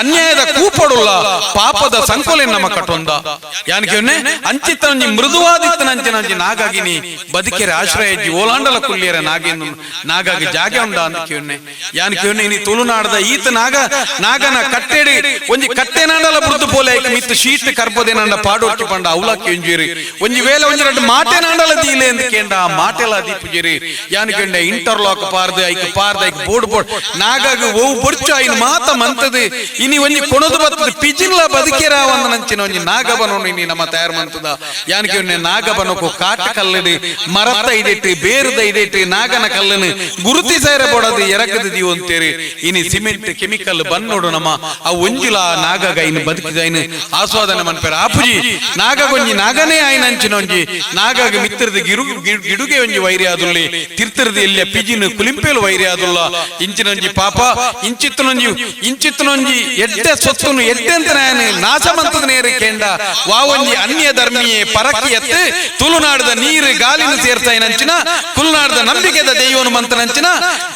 ಅನ್ಯಾಯದ ಕೂಪಡುಲ್ಲ ಪಾಪದ ಸಂಕೋಲೆ ನಮ್ಮ ಕಟೊಂದ ಯಾನ್ ಕೇವನೆ. ಅಂಚಿತ್ತ ಒಂಜಿ ಮೃದುವಾದಿತ್ತನಂಚಿನ ಒಂಜಿ ನಾಗಾಗಿನಿ ಬದುಕೆರೆ ಆಶ್ರಯ ಇಜ್ಜಿ. ಓಲಾಂಡಲ ಕುಲ್ಲಿಯರ ನಾಗೇನು ನಾಗಾಗಿ ಜಾಗೆ ಉಂಡ ಅಂತ ಕೇಳ್ನೆ. ಯಾನ್ ಕೇಳ್ನೆ, ಇನಿ ತುಳುನಾಡದ ಈತ ನಾಗ ನಾಗನ ಕಟ್ಟೆಡಿ ಒಂಜಿ ಕಟ್ಟೆನಾಂಡಲ ಬುರ್ದು ಪೋಲೆ, ಐಕ್ ಮಿತ್ತು ಶೀಟ್ ಕರ್ಪದೇನಾಂಡ ಪಾಡೋರ್ಚಿ ಪಂಡ ಅವಲ ಕೇಂಜೇರಿ. ಒಂಜಿ ವೇಳೆ ಒಂಜಿ ರಡ್ಡು ಮಾಟೆನಾಂಡಲ ದೀಲೆ ಅಂತ ಕೇಂಡ, ಆ ಮಾಟೆಲ ದೀಪುಜೇರಿ. ಯಾನ್ ಕೇಂಡ, ಇಂಟರ್ಲಾಕ್ ಪಾರ್ದು ಐಕ್ ಪಾರ್ದು ಐಕ್ ಬೋರ್ಡ್ ಬೋರ್ಡ್ ನಾಗಾಗ ಓವು ಬೊರ್ಚು ಐನ್ ಮಾತ ಮಂತದು. ಇನಿ ಒಂಜಿ ಕೊಣದು ಬತ್ತದ ಪಿಜಿನ್ಲ ಬದುಕೇರ ಒಂದ ನಂಚಿನ ಒಂಜಿ ನಾಗಬನು ಇನಿ ನಮ್ಮ ತಯಾರು ಮಂತದ. ಯಾನ್ ಕೇಂಡೆ, ನಾಗಬನಕು ಕಾಟ ಕಲ್ಲಡಿ ಮರತ ಇಡಿಟ್ಟು ಬೇರುದ ಇಡಿಟ್ಟು ನಾಗನ ಕಲ್ಲನು ಗುರುತಿ ಸೇರ ಬೋಡದು ಎರಕದ ದೀವಂತೇರಿ. ಇನಿ ಸಿಮೆಂಟ್ ಕೆಮಿಕಲ್ ಬನ್ನೋಡು ನಮ್ಮ ಆ ಒಂಜಿಲ ನಾಗಗ ಇನ್ನು ಬದುಕಿದ ಇನ್ನು ಆಸ್ವಾದನೆ ಮನ್ಪೇರ ಆಪುಜಿ. ನಾಗಗೊಂಜಿ ನಾಗನೇ ಆಯ್ನ ಅಂಚಿನ ಒಂಜಿ ನಾಗಗ ಮಿತ್ರದ ಗಿರು ಗಿಡುಗೆ ಒಂಜಿ ವೈರಿ ಆದುಲ್ಲಿ, ತಿರ್ತರದ ಇಲ್ಲ ಪಿಜಿನ ಕುಲಿಂಪೇಲು ವೈರಿ ಆದುಲ್ಲ. ಇಂಚಿನೊಂಜಿ ಪಾಪ ಇಂಚಿತ್ತನೊಂಜಿ ಇಂಚಿತ್ತನೊಂಜಿ ಎಡ್ಡೆ ಸೊತ್ತುನು ಎಡ್ಡೆ ಅಂತ ನಾಶ ಮಂತದ ನೇರು ಕೇಂಡ, ವಾವೊಂಜಿ ಅನ್ಯ ಧರ್ಮೀಯೇ ಪರಕಿಯತ್ತು ತುಳುನಾಡದ ನೀರು ಗಾಲಿನ ಸೇರ್ತಾಯಿನಂಚಿನ ತುಳುನಾಡದ ನಂಬಿಕೆದ ದೈವನು ಮಂತನಂಚಿನ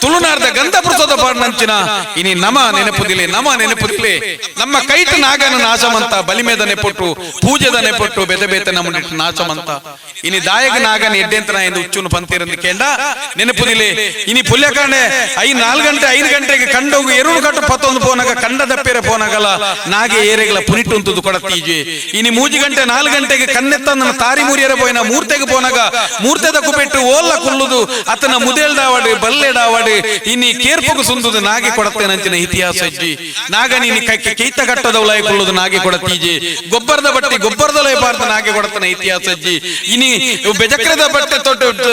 ತುಳುನಾಡದ ಗಂಧ ಪ್ರಸಾದ ಪಾಡ್ನಂಚಿನ ಇನಿ ನಮ ನೆನಪುದಿಲೆ, ನಮ ನೆನಪುದಿಲೆ. ನಮ್ಮ ಕೈಟ್ ನಾಗನ ನಾಶಮಂತ ಬಲಿಮೇದ ನೆಪೊಟ್ಟು ಪೂಜೆದ ನೆಪೊಟ್ಟು ಬೆತೆ ಬೇತೆ ನಮ್ಮ ನಾಶಮಂತ. ಇನಿ ದಾಯಕ ನಾಗನ ಎಡ್ಡೆಂತನ ಎಂದು ಉಚ್ಚುನು ಪಂತಿರಂದು ಕೇಂಡ, ನೆನಪುದಿಲೆ. ಇನಿ ಪುಲ್ಯಕಾಂಡೆ 4 ಗಂಟೆ 5 ಗಂಟೆಗೆ ಕಂಡೋಗು ಎರುಳು ಕಟ್ಟು ಪತ್ತೊಂದು ಪೋನಾಗ ಕಂಡ ದಪ್ಪೇರೆ ಪೋನಾಗಲ ನಾಗೆ ಏರೆಗಳ ಪುನಿಟುಂತುದು ಕೊಡತೀಜೆ. ಇನಿ 3 ಗಂಟೆ 4 ಗಂಟೆಗೆ ಕಣ್ಣೆತ್ತ ನನ್ನ ತಾರಿ ಮುರಿಯರ ಪೋಯಿನ ಮೂರ್ತೆಗೆ ಪೋನಾಗ ಮೂರ್ತೆದ ಕುಪೆಟ್ಟು ಓಲ್ಲ ಕುಲ್ಲುದು ಅತನ ಮುದೇಲ್ಡಾವಡು ಬಲ್ಲೆಡಾವಡು ಇನಿ ಕೇರ್ಪುಗು ಸುಂದುದು ನಾಗೆ ಕೊಡತ್ತೇನಂಚಿನ ಇತಿಹಾಸ ಇಜ್ಜಿ. ನಾಗ ನೀನಿ ಕೈತ ಕಟ್ಟದವಲಾಯ ಕುಲ್ಲುದು ನಾಗೆ ಕೊಡತೀಜೆ. ಗೊಬ್ಬರದ ಬಟ್ಟಿ ಗೊಬ್ಬರದೊಲಯ ಪಾರ್ದ ನಾಗೆ ಕೊಡತನ ಇತಿಹಾಸ ಅಜ್ಜಿ. ಇನಿ ಬೆಜಕ್ರದ ಬಟ್ಟೆ ತೊಟ್ಟು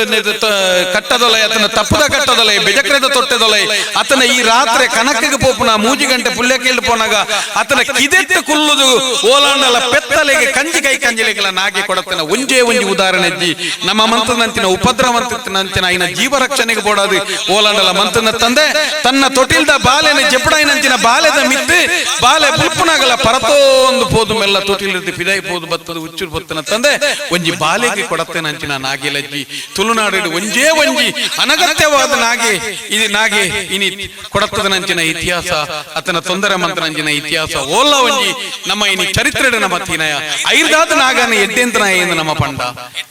ಕಟ್ಟದೊಲೈ ಅತನ ತಪ್ಪದ ಕಟ್ಟದೊಲೈ ಬೆಜಕ್ರದ ತೊಟ್ಟೆದೊಲೈ ಅತನ ಈ ರಾತ್ರಿ ಕನಕಿಗೆ ಪೋಪುನ 3 ಗಂಟೆ ಪುಲ್ಯ ಕೇಳಿ ಪೋನಾಗ ಅತನ ಕಿದೆಟ್ಟು ಕುಲ್ಲುದು ಓಲಾಂಡಲ ಪೆತ್ತಲೆಗೆ ಕಂಜಿ ಕೈ ಕಂಜಿಲೆಗೆಲ್ಲ ನಾಗೆ ಕೊಡತನ ಒಂಜೇ ಒಂಜಿ ಉದಾಹರಣೆ ಅಜ್ಜಿ. ನಮ್ಮ ಮಂತನಂಚಿನ ಉಪದ್ರವಂತನಂಚಿನ ಐನ ಜೀವ ರಕ್ಷಣೆಗೆ ಬೋಡಾದು ಓಲಾಂಡಲ ಮಂತನ ತಂದೆ ತನ್ನ ತೊಟಿಲ್ದ ಬಾಲೆನ ಜೆಪಡಾಯಿನಂಚಿನ ಬಾಲೆದ ಮಿತ್ತು ಬಾಲೆ ಪುಲ್ಪುನಾಗಲ ಪರತೋ ಒಂದು ಪೋದು ಮೆಲ್ಲ ತೊಟಿಲಿರ್ದು ಪಿದಾಯಿ ಪೋದು ಬತ್ತದ ಉಚ್ಚುರು ಬತ್ತನ ತಂದೆ ಒಂಜಿ ಬಾಲೆಗೆ ಕೊಡತ್ತೇನಂಚಿನ ನಾಗೆಲಜ್ಜಿ. ತುಳುನಾಡು ಒಂಜೇ ಒಂಜಿ ಅನಗತ್ಯವಾದ ನಾಗೆ ಇದು. ನಾಗೆ ಇನಿ ಕೊಡತ್ತದನಂಚಿನ ಇತಿಹಾಸ ಅತನ ತೊಂದರೆ ಮಂತ್ರನಂಚಿನ ಇತಿಹಾಸ ಓಲ್ಲ ಒಂಜಿ ನಮ್ಮ ಇನಿ ಚರಿತ್ರೆ ನಮ್ಮ ತೀನಯ. ಐರ್ದಾದ ನಾಗನ ಎಡ್ಡೆಂತನ ಎಂದು ನಮ್ಮ ಪಂಡ,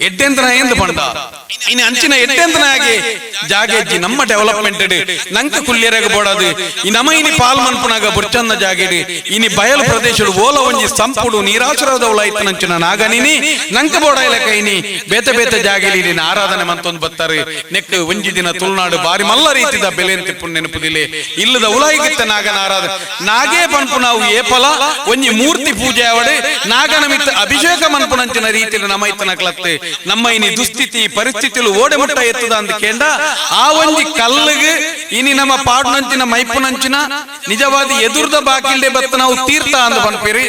ಎಡ್ಡೆಂತನ ಎಂದು ಪಂಡ. ಇನಿ ಅಂಚಿನ ಎಡ್ಡೆಂತನಾಗೆ ಜಾಗೆಜ್ಜಿ. ನಮ್ಮ ಡೆವಲಪ್ಮೆಂಟ್ ನಂಕ ಕುಲ್ಯರೆಗ ಬೋಡದು. ಈ ನಮ ಇನಿ ಪಾಲ್ ಮನ್ಪುನಾಗ ಬುರ್ಚಂದ ಜಾಗೆಡ್ ಇನಿ ಬಯಲು ಪ್ರದೇಶಡು ಓಲ ಒಂಜಿ ಸಂಪುಡು ನೀರಾಶ್ರಯದವಳ ಇತ್ತನಂಚಿನ ನಾಗನಿನಿ ನಂಕ ಬೋಡಾಯ್ಲಕ ಇನಿ ಬೇತೆ ಬೇತೆ ಜಾಗೆಲಿ ಇನಿ ಆರಾಧನೆ ಮಂತೊಂದು ಬತ್ತಾರೆ. ನೆಕ್ ಒಂಜಿ ದಿನ ತುಳುನಾಡು ಬಾರಿ ಮಲ್ಲ ರೀತಿದ ಬೆಲೆ ತಿಪ್ಪು ನೆನಪುದಿಲೆ. ಇಲ್ಲದ ಉಲಾಯಿಗಿತ್ತ ನಾಗನ ಆರಾಧನೆ ನಾಗೇ ಪನ್ಪು ನಾವು ಏಪಲ ಒಂಜಿ ಮೂರ್ತಿ ಪೂಜೆ ಅವಡೆ ನಾಗನ ಮಿತ್ತ ಅಭಿಷೇಕ ಮನ್ಪುನಂಚಿನ ರೀತಿಯಲ್ಲಿ ನಮ್ಮ ಇತ್ತನ ಕ್ಲತ್ತೆ. ನಮ್ಮ ಇನಿ ದುಸ್ಥಿತಿ ಪರಿಸ್ಥಿತಿಲು ಓಡೆ ಮುಟ್ಟ ಎತ್ತದ ಅಂತ ಕೇಂಡ, ಆ ಒಂಜಿ ಕಲ್ಲಿಗೆ ಇನಿ ನಮ್ಮ ಪಾಡ್ನಂಚಿನ ಮೈಪುನಂಚಿನ ನಿಜವಾದ ಎದುರ್ದ ಬಾಕಿಲ್ಡೆ ಬತ್ತ ನಾವು ತೀರ್ಥ ಅಂದ ಪನ್ಪಿರಿ.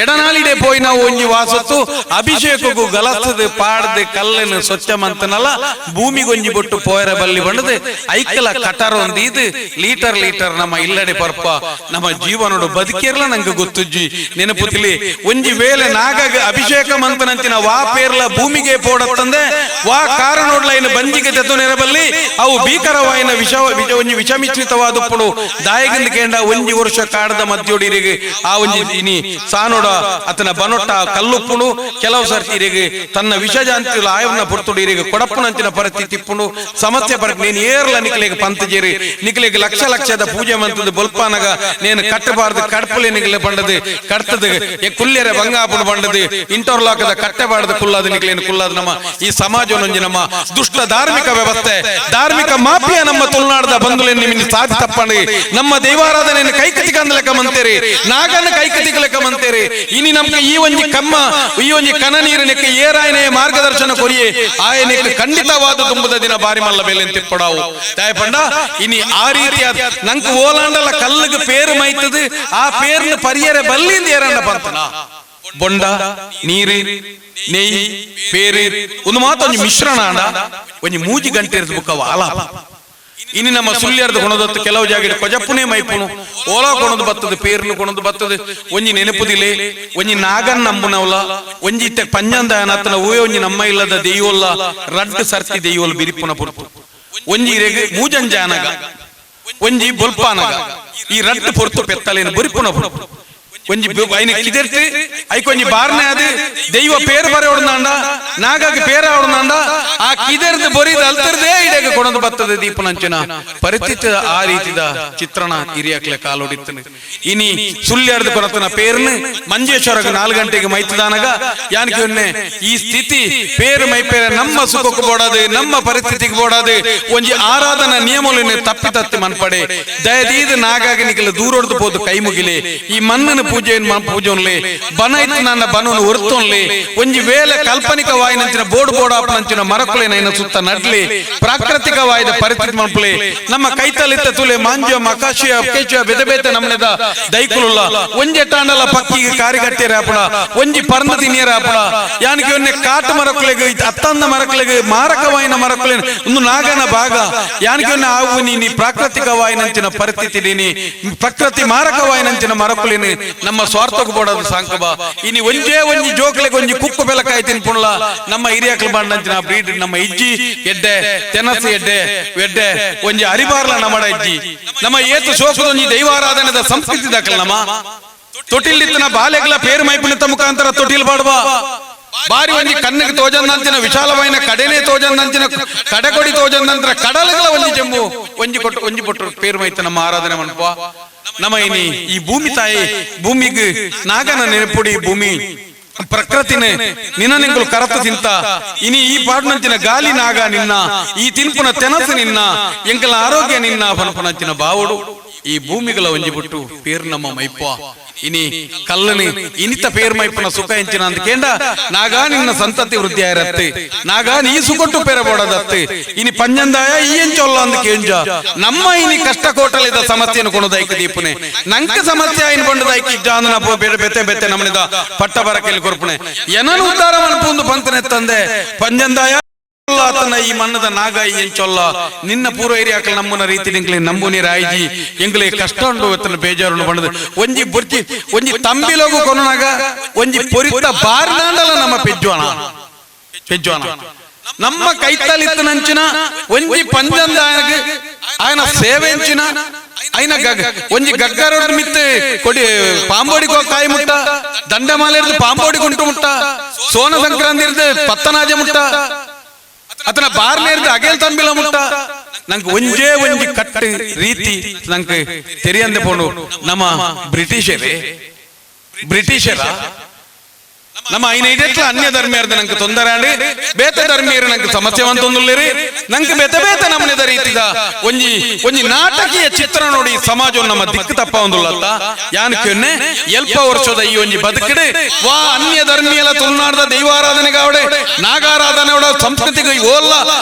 ಎಡನಾಳಿಡೆ ಪೋಯಿ ನಾವು ಒಂಜಿ ವಾಸತ್ತು ಅಭಿಷೇಕಗೂ ಗಲಸ್ತದ ಪಾಡ್ದೆ ಕಲ್ಲನ್ನು ಸ್ವಚ್ಛ ಮಂತನಲ್ಲ ಭೂಮಿಗೊಂಜಿ ಬೊಟ್ಟು ಪೋಯರ ಬಲ್ಲಿ ಬಂಡದು ಐಕಲ ಕಟರ ಒಂದು ಇದು ಲೀಟರ್ ಲೀಟರ್ ನಮ್ಮ ಇಲ್ಲಡೆ ಪರ್ಪ ನಮ್ಮ ಜೀವನೋಡು ಬದುಕಿರ್ಲ ನಂಗೆ ಗೊತ್ತುಜ್ಜಿ. ನೆನಪುತಿಲಿ, ಒಂಜಿ ವೇಳೆ ನಾಗಗ ಅಭಿಷೇಕ ಮಂತನಂಚಿನ ವಾ ಪೇರ್ಲ ಭೂಮಿಗೆ ಪೋಡತ್ತಂದೆ ವಾ ಕಾರಣೋಡ್ಲ ಇನ್ನು ಬಂಜಿಗೆ ತೆತ್ತು ನೆರಬಲ್ಲಿ ಅವು ಭೀಕರವಾಯಿನ ವಿಷ ವಿಷ ಒಂಜಿ ವಿಷಮಿಶ್ರಿತವಾದಪ್ಪುಡು. ದಾಯಗಿಂದ ಕೇಂಡ, ಒಂಜಿ ವರ್ಷ ಕಾಡದ ಮಧ್ಯೋಡಿರಿಗೆ ಆ ಒಂಜಿ ಇನಿ ಸಾನೋಡ ಅತನ ಬನೊಟ್ಟ ಕಲ್ಲುಪ್ಪುಡು ಕೆಲವು ಸರ್ತಿ ಇರಿಗೆ ತನ್ನ ವಿಷಜಾಂತಿಲು ಆಯವನ ಪುರ್ತುಡು ಇರಿಗೆ ಕೊಡಪ್ಪುನಂಚಿನ ಪರಿಸ್ಥಿತಿ ಇಪ್ಪುಂಡು. ಸಮಸ್ಯೆ ಬರ ನೀನು ಏರ್ಲ ನಿಕ್ಲೆಗ್ ಪಂತ ಜೇರಿ ನಿಕ್ಲೆಗ್ ಲಕ್ಷ ಲಕ್ಷದ ಪೂಜೆ ಮಂತದ ಬೊಲ್ಪಾನಗ ನೇನು ಕಟ್ಟಬಾರ್ದು ಕಡ್ಪುಲೆ ನಿಕ್ಲೆ ಬಂಡದು ಕಡ್ತದ ಕುಲ್ಯರೆ ಬಂಗಾಪುಡು ಬಂಡದು ಇಂಟರ್ಲಾಕದ ಕಟ್ಟೆಬಾರ್ದು ಕುಲ್ಲಾದ ನಿಕ್ಲೇನು ಕುಲ್ಲಾದ. ನಮ್ಮ ಈ ಸಮಾಜವನ್ನೊಂಜಿ ನಮ್ಮ ದುಷ್ಟ ಧಾರ್ಮಿಕ ವ್ಯವಸ್ಥೆ, ಧಾರ್ಮಿಕ ಮಾಫಿಯಾ ನಮ್ಮ ತುಳುನಾಡದ ಬಂಧುಲೆ ನಿಮ್ಮ ಸಾಧಿ ತಪ್ಪಂಡಿ ನಮ್ಮ ದೈವಾರಾಧನೆಯನ್ನು ಕೈಕತಿ ಲೆಕ್ಕ ಮಂತೇರಿ, ನಾಗನ ಕೈಕತಿ ಲೆಕ್ಕ ಮಂತೇರಿ. ಇನಿ ನಮ್ಗೆ ಈ ಒಂಜಿ ಕಮ್ಮ ಈ ಒಂಜಿ ಕನ ನೀರಿನಕ್ಕೆ ಏರಾಯನೆ ಮಾರ್ಗದರ್ಶನ ಕೊರಿಯೆ ಆಯನಕ್ಕೆ ಖಂಡಿತವಾದ ತುಂಬದ ದಿನ ಬಾರಿ ಮಲ್ಲ ಬೆಲೆ ತಿಪ್ಪಡಾವು ತಾಯ ಪಂಡ. ಇನಿ ಆ ರೀತಿಯ ನಂಗೆ ಓಲಾಂಡಲ ಕಲ್ಲಿಗೆ ಪೇರು ಮೈತದು ಆ ಪೇರ್ನ ಪರಿಯರೆ ಬಲ್ಲಿಂದ ಏರಂಡ ಪಂತನ ಬೊಂಡ ನೀರು ನೆಯ್ ಪೇರು ಒಂದು ಮಾತೊಂಜಿ ಮಿಶ್ರಣ ಆಂಡ ಒಂಜಿ 3 ಗಂಟೆ ಇರ್ದು ಬುಕ್ಕ ಆಲಾಪ. ಇನಿ ನಮ್ಮ ಸುಳ್ಯರ್ದು ಕೊಣದತ್ತು ಕೆಲವು ಜಾಗ ಕೊಜಪ್ಪುನೇ ಮೈಪುನು ಓಲಾ ಕೊಣದು ಬತ್ತದ ಪೇರ್ನು ಕೊಣದು ಬತ್ತದ. ಒಂಜಿ ನೆನಪುದಿಲೆ, ಒಂಜಿ ನಾಗನ್ ನಂಬುನವಲ ಒಂಜಿ ಇತ್ತೆ ಪಂಜಂದ ಅನತ್ತನ ಊಯೆ ಒಂಜಿ ನಮ್ಮ ಇಲ್ಲದ ದೆಯ್ಯೋಲ್ಲ ರಡ್ಡು ಸರ್ತಿ ದೆಯ್ಯೋಲ್ ಬಿರಿಪುನ ಪುರ್ಪು ಒಂಜಿ ಇರೆಗ್ ಮೂಜಂಜಾನಗ ಒಂಜಿ ಬೊಲ್ಪಾನಗ ಈ ರಡ್ಡು ಪೊರ್ತು ಪೆತ್ತಲೇನು ಬುರಿಪುನ ಪುರ್ಪು. ಒಂಜಿ ಐನ ಕಿದೆರ್ತಿ ಐಕೊಂಜಿ ಬಾರ್ನೆ ಅದು ದೈವ ಪೇರ್ ಬರೆಯೋಡ್ನಾಂಡ ನಾಗಾಗಿ ಪೇರ ಆವಡ್ನಾಂಡ ಆ ಕಿದೆರ್ದು ಬೊರಿದ ಅಲ್ತರ್ದೇ ಇಡೆಗ ಕೊಣದು ಬರ್ತದೆ ದೀಪನಂಚಿನ ಪರಿಸ್ಥಿತಿ. ಆ ರೀತಿದ ಚಿತ್ರಣ ಹಿರಿಯಕ್ಲೆ ಕಾಲೋಡಿತ್ತನೆ. ಇನಿ ಸುಳ್ಯಾರ್ದು ಕೊನತನ ಪೇರ್ನು ಮಂಜೇಶ್ವರಗ 4 ಗಂಟೆಗೆ ಮೈತದಾನಗ ಯಾನಕ್ಕೆ ಒನ್ನೆ ಈ ಸ್ಥಿತಿ ಪೇರು ಮೈಪೇರ ನಮ್ಮ ಸುಖಕ್ಕೆ ಬೋಡಾದು, ನಮ್ಮ ಪರಿಸ್ಥಿತಿಗೆ ಬೋಡಾದು ಒಂಜಿ ಆರಾಧನಾ ನಿಯಮಗಳನ್ನು ತಪ್ಪಿ ತತ್ತಿ ಮನ್ಪಡೆ. ದಯದೀದ ನಾಗಾಗಿ ನಿಕಲ ದೂರೊಡ್ದು ಪೋದು ಕೈ ಮುಗಿಲೆ. ಈ ಮಣ್ಣನ ಪೂಜೆ ಪೂಜೊನ್ಲೆ ಬನ ಇತ್ತು ನನ್ನ ಬನನು ಒರ್ತೊನ್ಲೆ. ಒಂಜಿ ವೇಳೆ ಕಾಲ್ಪನಿಕ ವಾಯಿನಂಚಿನ ಬೋರ್ಡ್ ಬೋರ್ಡ್ ಆಪನಂಚಿನ ಮರಕುಲೆ ನೈನ ಸುತ್ತ ನಡ್ಲಿ. ಪ್ರಾಕೃತಿಕ ವಾಯ್ದ ಪರಿಸ್ಥಿತಿ ಮನ್ಪಲೆ. ನಮ್ಮ ಕೈತಲಿತ್ತ ತುಲೆ ಮಾಂಜ ಮಕಾಶಿಯ ಕೇಚ ಬೆದೆ ಬೇತೆ ನಮ್ಮನೆದ ದೈಕುಲುಲ್ಲ. ಒಂಜೆ ಟಾಂಡಲ ಪಕ್ಕಿಗೆ ಕಾರಿಗಟ್ಟಿರ ಆಪಣ, ಒಂಜಿ ಪರ್ನ ತಿನಿಯರ ಆಪಣ. ಯಾನಿಗೆ ಒನ್ನೆ ಕಾಟು ಮರಕುಲೆಗ್, ಅತ್ತಂದ ಮರಕುಲೆಗ್, ಮಾರಕವಾಯಿನ ಮರಕುಲೆ ಒಂದು ನಾಗನ ಭಾಗ. ಯಾನಿಗೆ ಒನ್ನೆ ಆವು ನೀನಿ ಪ್ರಾಕೃತಿಕ ವಾಯಿನಂಚಿನ ಪರಿಸ್ಥಿತಿ ನೀನಿ ಪ್ರಕೃತಿ ಮಾರಕವಾಯಿನಂಚಿನ ಮರಕುಲೇನು ನಮ್ಮ ಸ್ವಾರ್ಥಕ್ಕೆ ಬೋಡದು ಸಾಂಕಬ. ಇನಿ ಒಂಜೇ ಒಂಜಿ ಜೋಕ್ಲೆಗ್ ಒಂಜಿ ಕುಕ್ಕು ಬೆಲಕಾಯಿ ತಿನ್ಪುಣ್ಲ ನಮ್ಮ ಹಿರಿಯಕ್ಲು ಬಾಂಡಂಚಿನ ಬ್ರೀಡ್ ನಮ್ಮ ಇಜ್ಜಿ. ಎಡ್ಡೆ ತೆನಸು, ಎಡ್ಡೆ ಎಡ್ಡೆ ಒಂಜಿ ಅರಿಬಾರ್ಲ ನಮ್ಮಡ ಇಜ್ಜಿ. ನಮ್ಮ ಏತು ಶೋಕದ ಒಂಜಿ ದೈವಾರಾಧನೆದ ಸಂಸ್ಕೃತಿ ದಾಖಲ. ನಮ್ಮ ತೊಟಿಲಿತ್ತನ ಬಾಲೆಗ್ಲ ಪೇರು ಮೈಪುನಿತ ಮುಖಾಂತರ ತೊಟಿಲ್ ಬಾಡುವ ಬಾರಿ ಒಂಜಿ ಕಣ್ಣಿಗೆ ತೋಜಂದಂಚಿನ ವಿಶಾಲವಾಯಿನ ಕಡೆನೇ ತೋಜಂದಂಚಿನ ಕಡೆಕೊಡಿ ತೋಜಂದಂತರ ಕಡಲುಗಳ ಒಂಜಿ ಜಂಬು ಒಂಜಿ ಕೊಟ್ಟು ಒಂಜಿ ಪೊಟ್ಟು ಪೇರು ಮೈತ ನಮ್ಮ ಆರಾಧನೆ ಮನ್ಪ. ನಮ್ಮ ಇನಿ ಈ ಭೂಮಿ ತಾಯಿ ಭೂಮಿಗೆ ನಾಗನ ನೆನಪುಡಿ, ಭೂಮಿ ಪ್ರಕೃತಿನೇ ನಿನ್ನ ನಿಂಗಳು ಕರತ ತಿಂತ. ಇನಿ ಈ ಪಾಡ್ನಂಚಿನ ಗಾಲಿ ನಾಗ ನಿನ್ನ, ಈ ತಿನ್ಪುನ ತೆನಸು ನಿನ್ನ, ಎಂಕಲ ಆರೋಗ್ಯ ನಿನ್ನ ಪನಪನಂಚಿನ ಬಾವುಡು ಈ ಭೂಮಿಗಳ ಒಂಜಿ ಬಿಟ್ಟು ಪೇರ್ ನಮ್ಮ ಮೈಪ. ಇನಿ ಕಲ್ಲನಿ ಇನಿತ ಪೇರ್ ಮೈಪನ ಸುಖ ಎಂಚಿನ ಅಂತ ಕೇಂಡ ನಾಗ ನಿನ್ನ ಸಂತತಿ ವೃದ್ಧಿ ಆಯಿರತ್ತೆ, ನಾಗ ನೀ ಸುಕೊಟ್ಟು ಪೇರ ಬೋಡದತ್ತೆ. ಇನಿ ಪಂಜಂದಾಯ ಈ ಎಂಚೊಲ್ಲ ಅಂದ ಕೇಂಜ. ನಮ್ಮ ಇನಿ ಕಷ್ಟ ಕೋಟಲಿದ ಸಮಸ್ಯೆಯನ್ನು ಕೊಣದೈಕ ದೀಪನೆ ನಂಕ ಸಮಸ್ಯೆ ಆಯ್ನ ಕೊಂಡದೈಕ ಇಜ್ಜಾಂದನ ಬೇರೆ ಬೆತ್ತೆ ಬೆತ್ತೆ ನಮ್ಮನಿದ ಪಟ್ಟ ಬರಕೆಲ್ಲಿ ಕೊರ್ಪುಣೆ ಏನನು ಉದ್ಧಾರ ಮನ್ಪುಂದು ಪಂತನೆ ತಂದೆ ಪಂಜಂದಾಯ ಆತನ ಈ ಮಣ್ಣದ ನಾಗ ಎಂಚೊಲ್ಲ ನಿನ್ನ ಪೂರ್ವ ಏರಿಯಾಕಲ್ ನಮ್ಮನ ರೀತಿ ನಿಂಕ್ಲೆ ನಂಬುನಿ ರಾಯ್ಜಿ. ಎಂಗ್ಲೆ ಕಷ್ಟ ಉಂಡು ಎತ್ತನ ಬೇಜಾರು ಬಣ್ಣದ ಒಂಜಿ ಬುರ್ಚಿ ಒಂಜಿ ತಂಬಿಲೋಗು ಕೊನನಾಗ ಒಂಜಿ ಪೊರಿತ ಬಾರ್ನಾಂಡಲ ನಮ್ಮ ಪೆಜ್ವಾನ ಪೆಜ್ವಾನ ನಮ್ಮ ಕೈತಲಿತ್ತನಂಚಿನ ಒಂಜಿ ಪಂಜಂದಾಯಗ ఆయన ಸೇವೆಂಚಿನ ఆయన ಒಂಜಿ ಗಗ್ಗರೋಡ್ ಮಿತ್ತೆ ಕೊಡಿ ಪಾಂಬೋಡಿ ಕಾಯಿ ಮುಟ್ಟ, ದಂಡಮಾಲೆ ಪಾಂಬೋಡಿ ಗುಂಟು ಮುಟ್ಟ, ಸೋನ ಸಂಕ್ರಾಂತಿ ಇರ್ದು ಪತ್ತನಾಜೆ ಮುಟ್ಟ, ಅತನ ಬಾರ್ನೇರ್ದು ಅಗೇಲ್ ತಂಬಿಲ ಮುಟ್ಟ. ನಂಗೆ ಒಂಜೇ ಒಂಜಿ ಕಟ್ಟು ರೀತಿ ನಂಗೆ ತೆರಿಯಂದೆ ಪೋಣು. ನಮ್ಮ ಬ್ರಿಟಿಷರೇ ಬ್ರಿಟಿಷರ ನಮ್ಮ ಐನ ಇಡೆಟ್ಲ ಅನ್ಯ ಧರ್ಮೀಯರ್ದ ನಂಗೆ ತೊಂದರೆ ಆಂಡ್ ಬೇತೆ ಧರ್ಮೀಯರು ನಂಗೆ ಸಮಸ್ಯೆ ಅಂತೊಂದುಲ್ಲೇರಿ. ನಂಗೆ ಬೇತೆ ಬೇತೆ ನಮ್ಮನೆದ ರೀತಿದ ಒಂಜಿ ಒಂಜಿ ನಾಟಕೀಯ ಚಿತ್ರ ನೋಡಿ ಸಮಾಜ ನಮ್ಮ ದಿಕ್ಕು ತಪ್ಪ ಒಂದುಲ್ಲತ್ತ. ಯಾನಕ್ಕೆ ಎಲ್ಪ ವರ್ಷದ ಈ ಒಂಜಿ ಬದುಕಿಡೆ ವಾ ಅನ್ಯ ಧರ್ಮೀಯಲ ತುಳುನಾಡದ ದೈವಾರಾಧನೆಗಾವಡೆ ನಾಗಾರಾಧನೆ ಸಂಸ್ಕೃತಿಗೆ ಓಲ್ಲ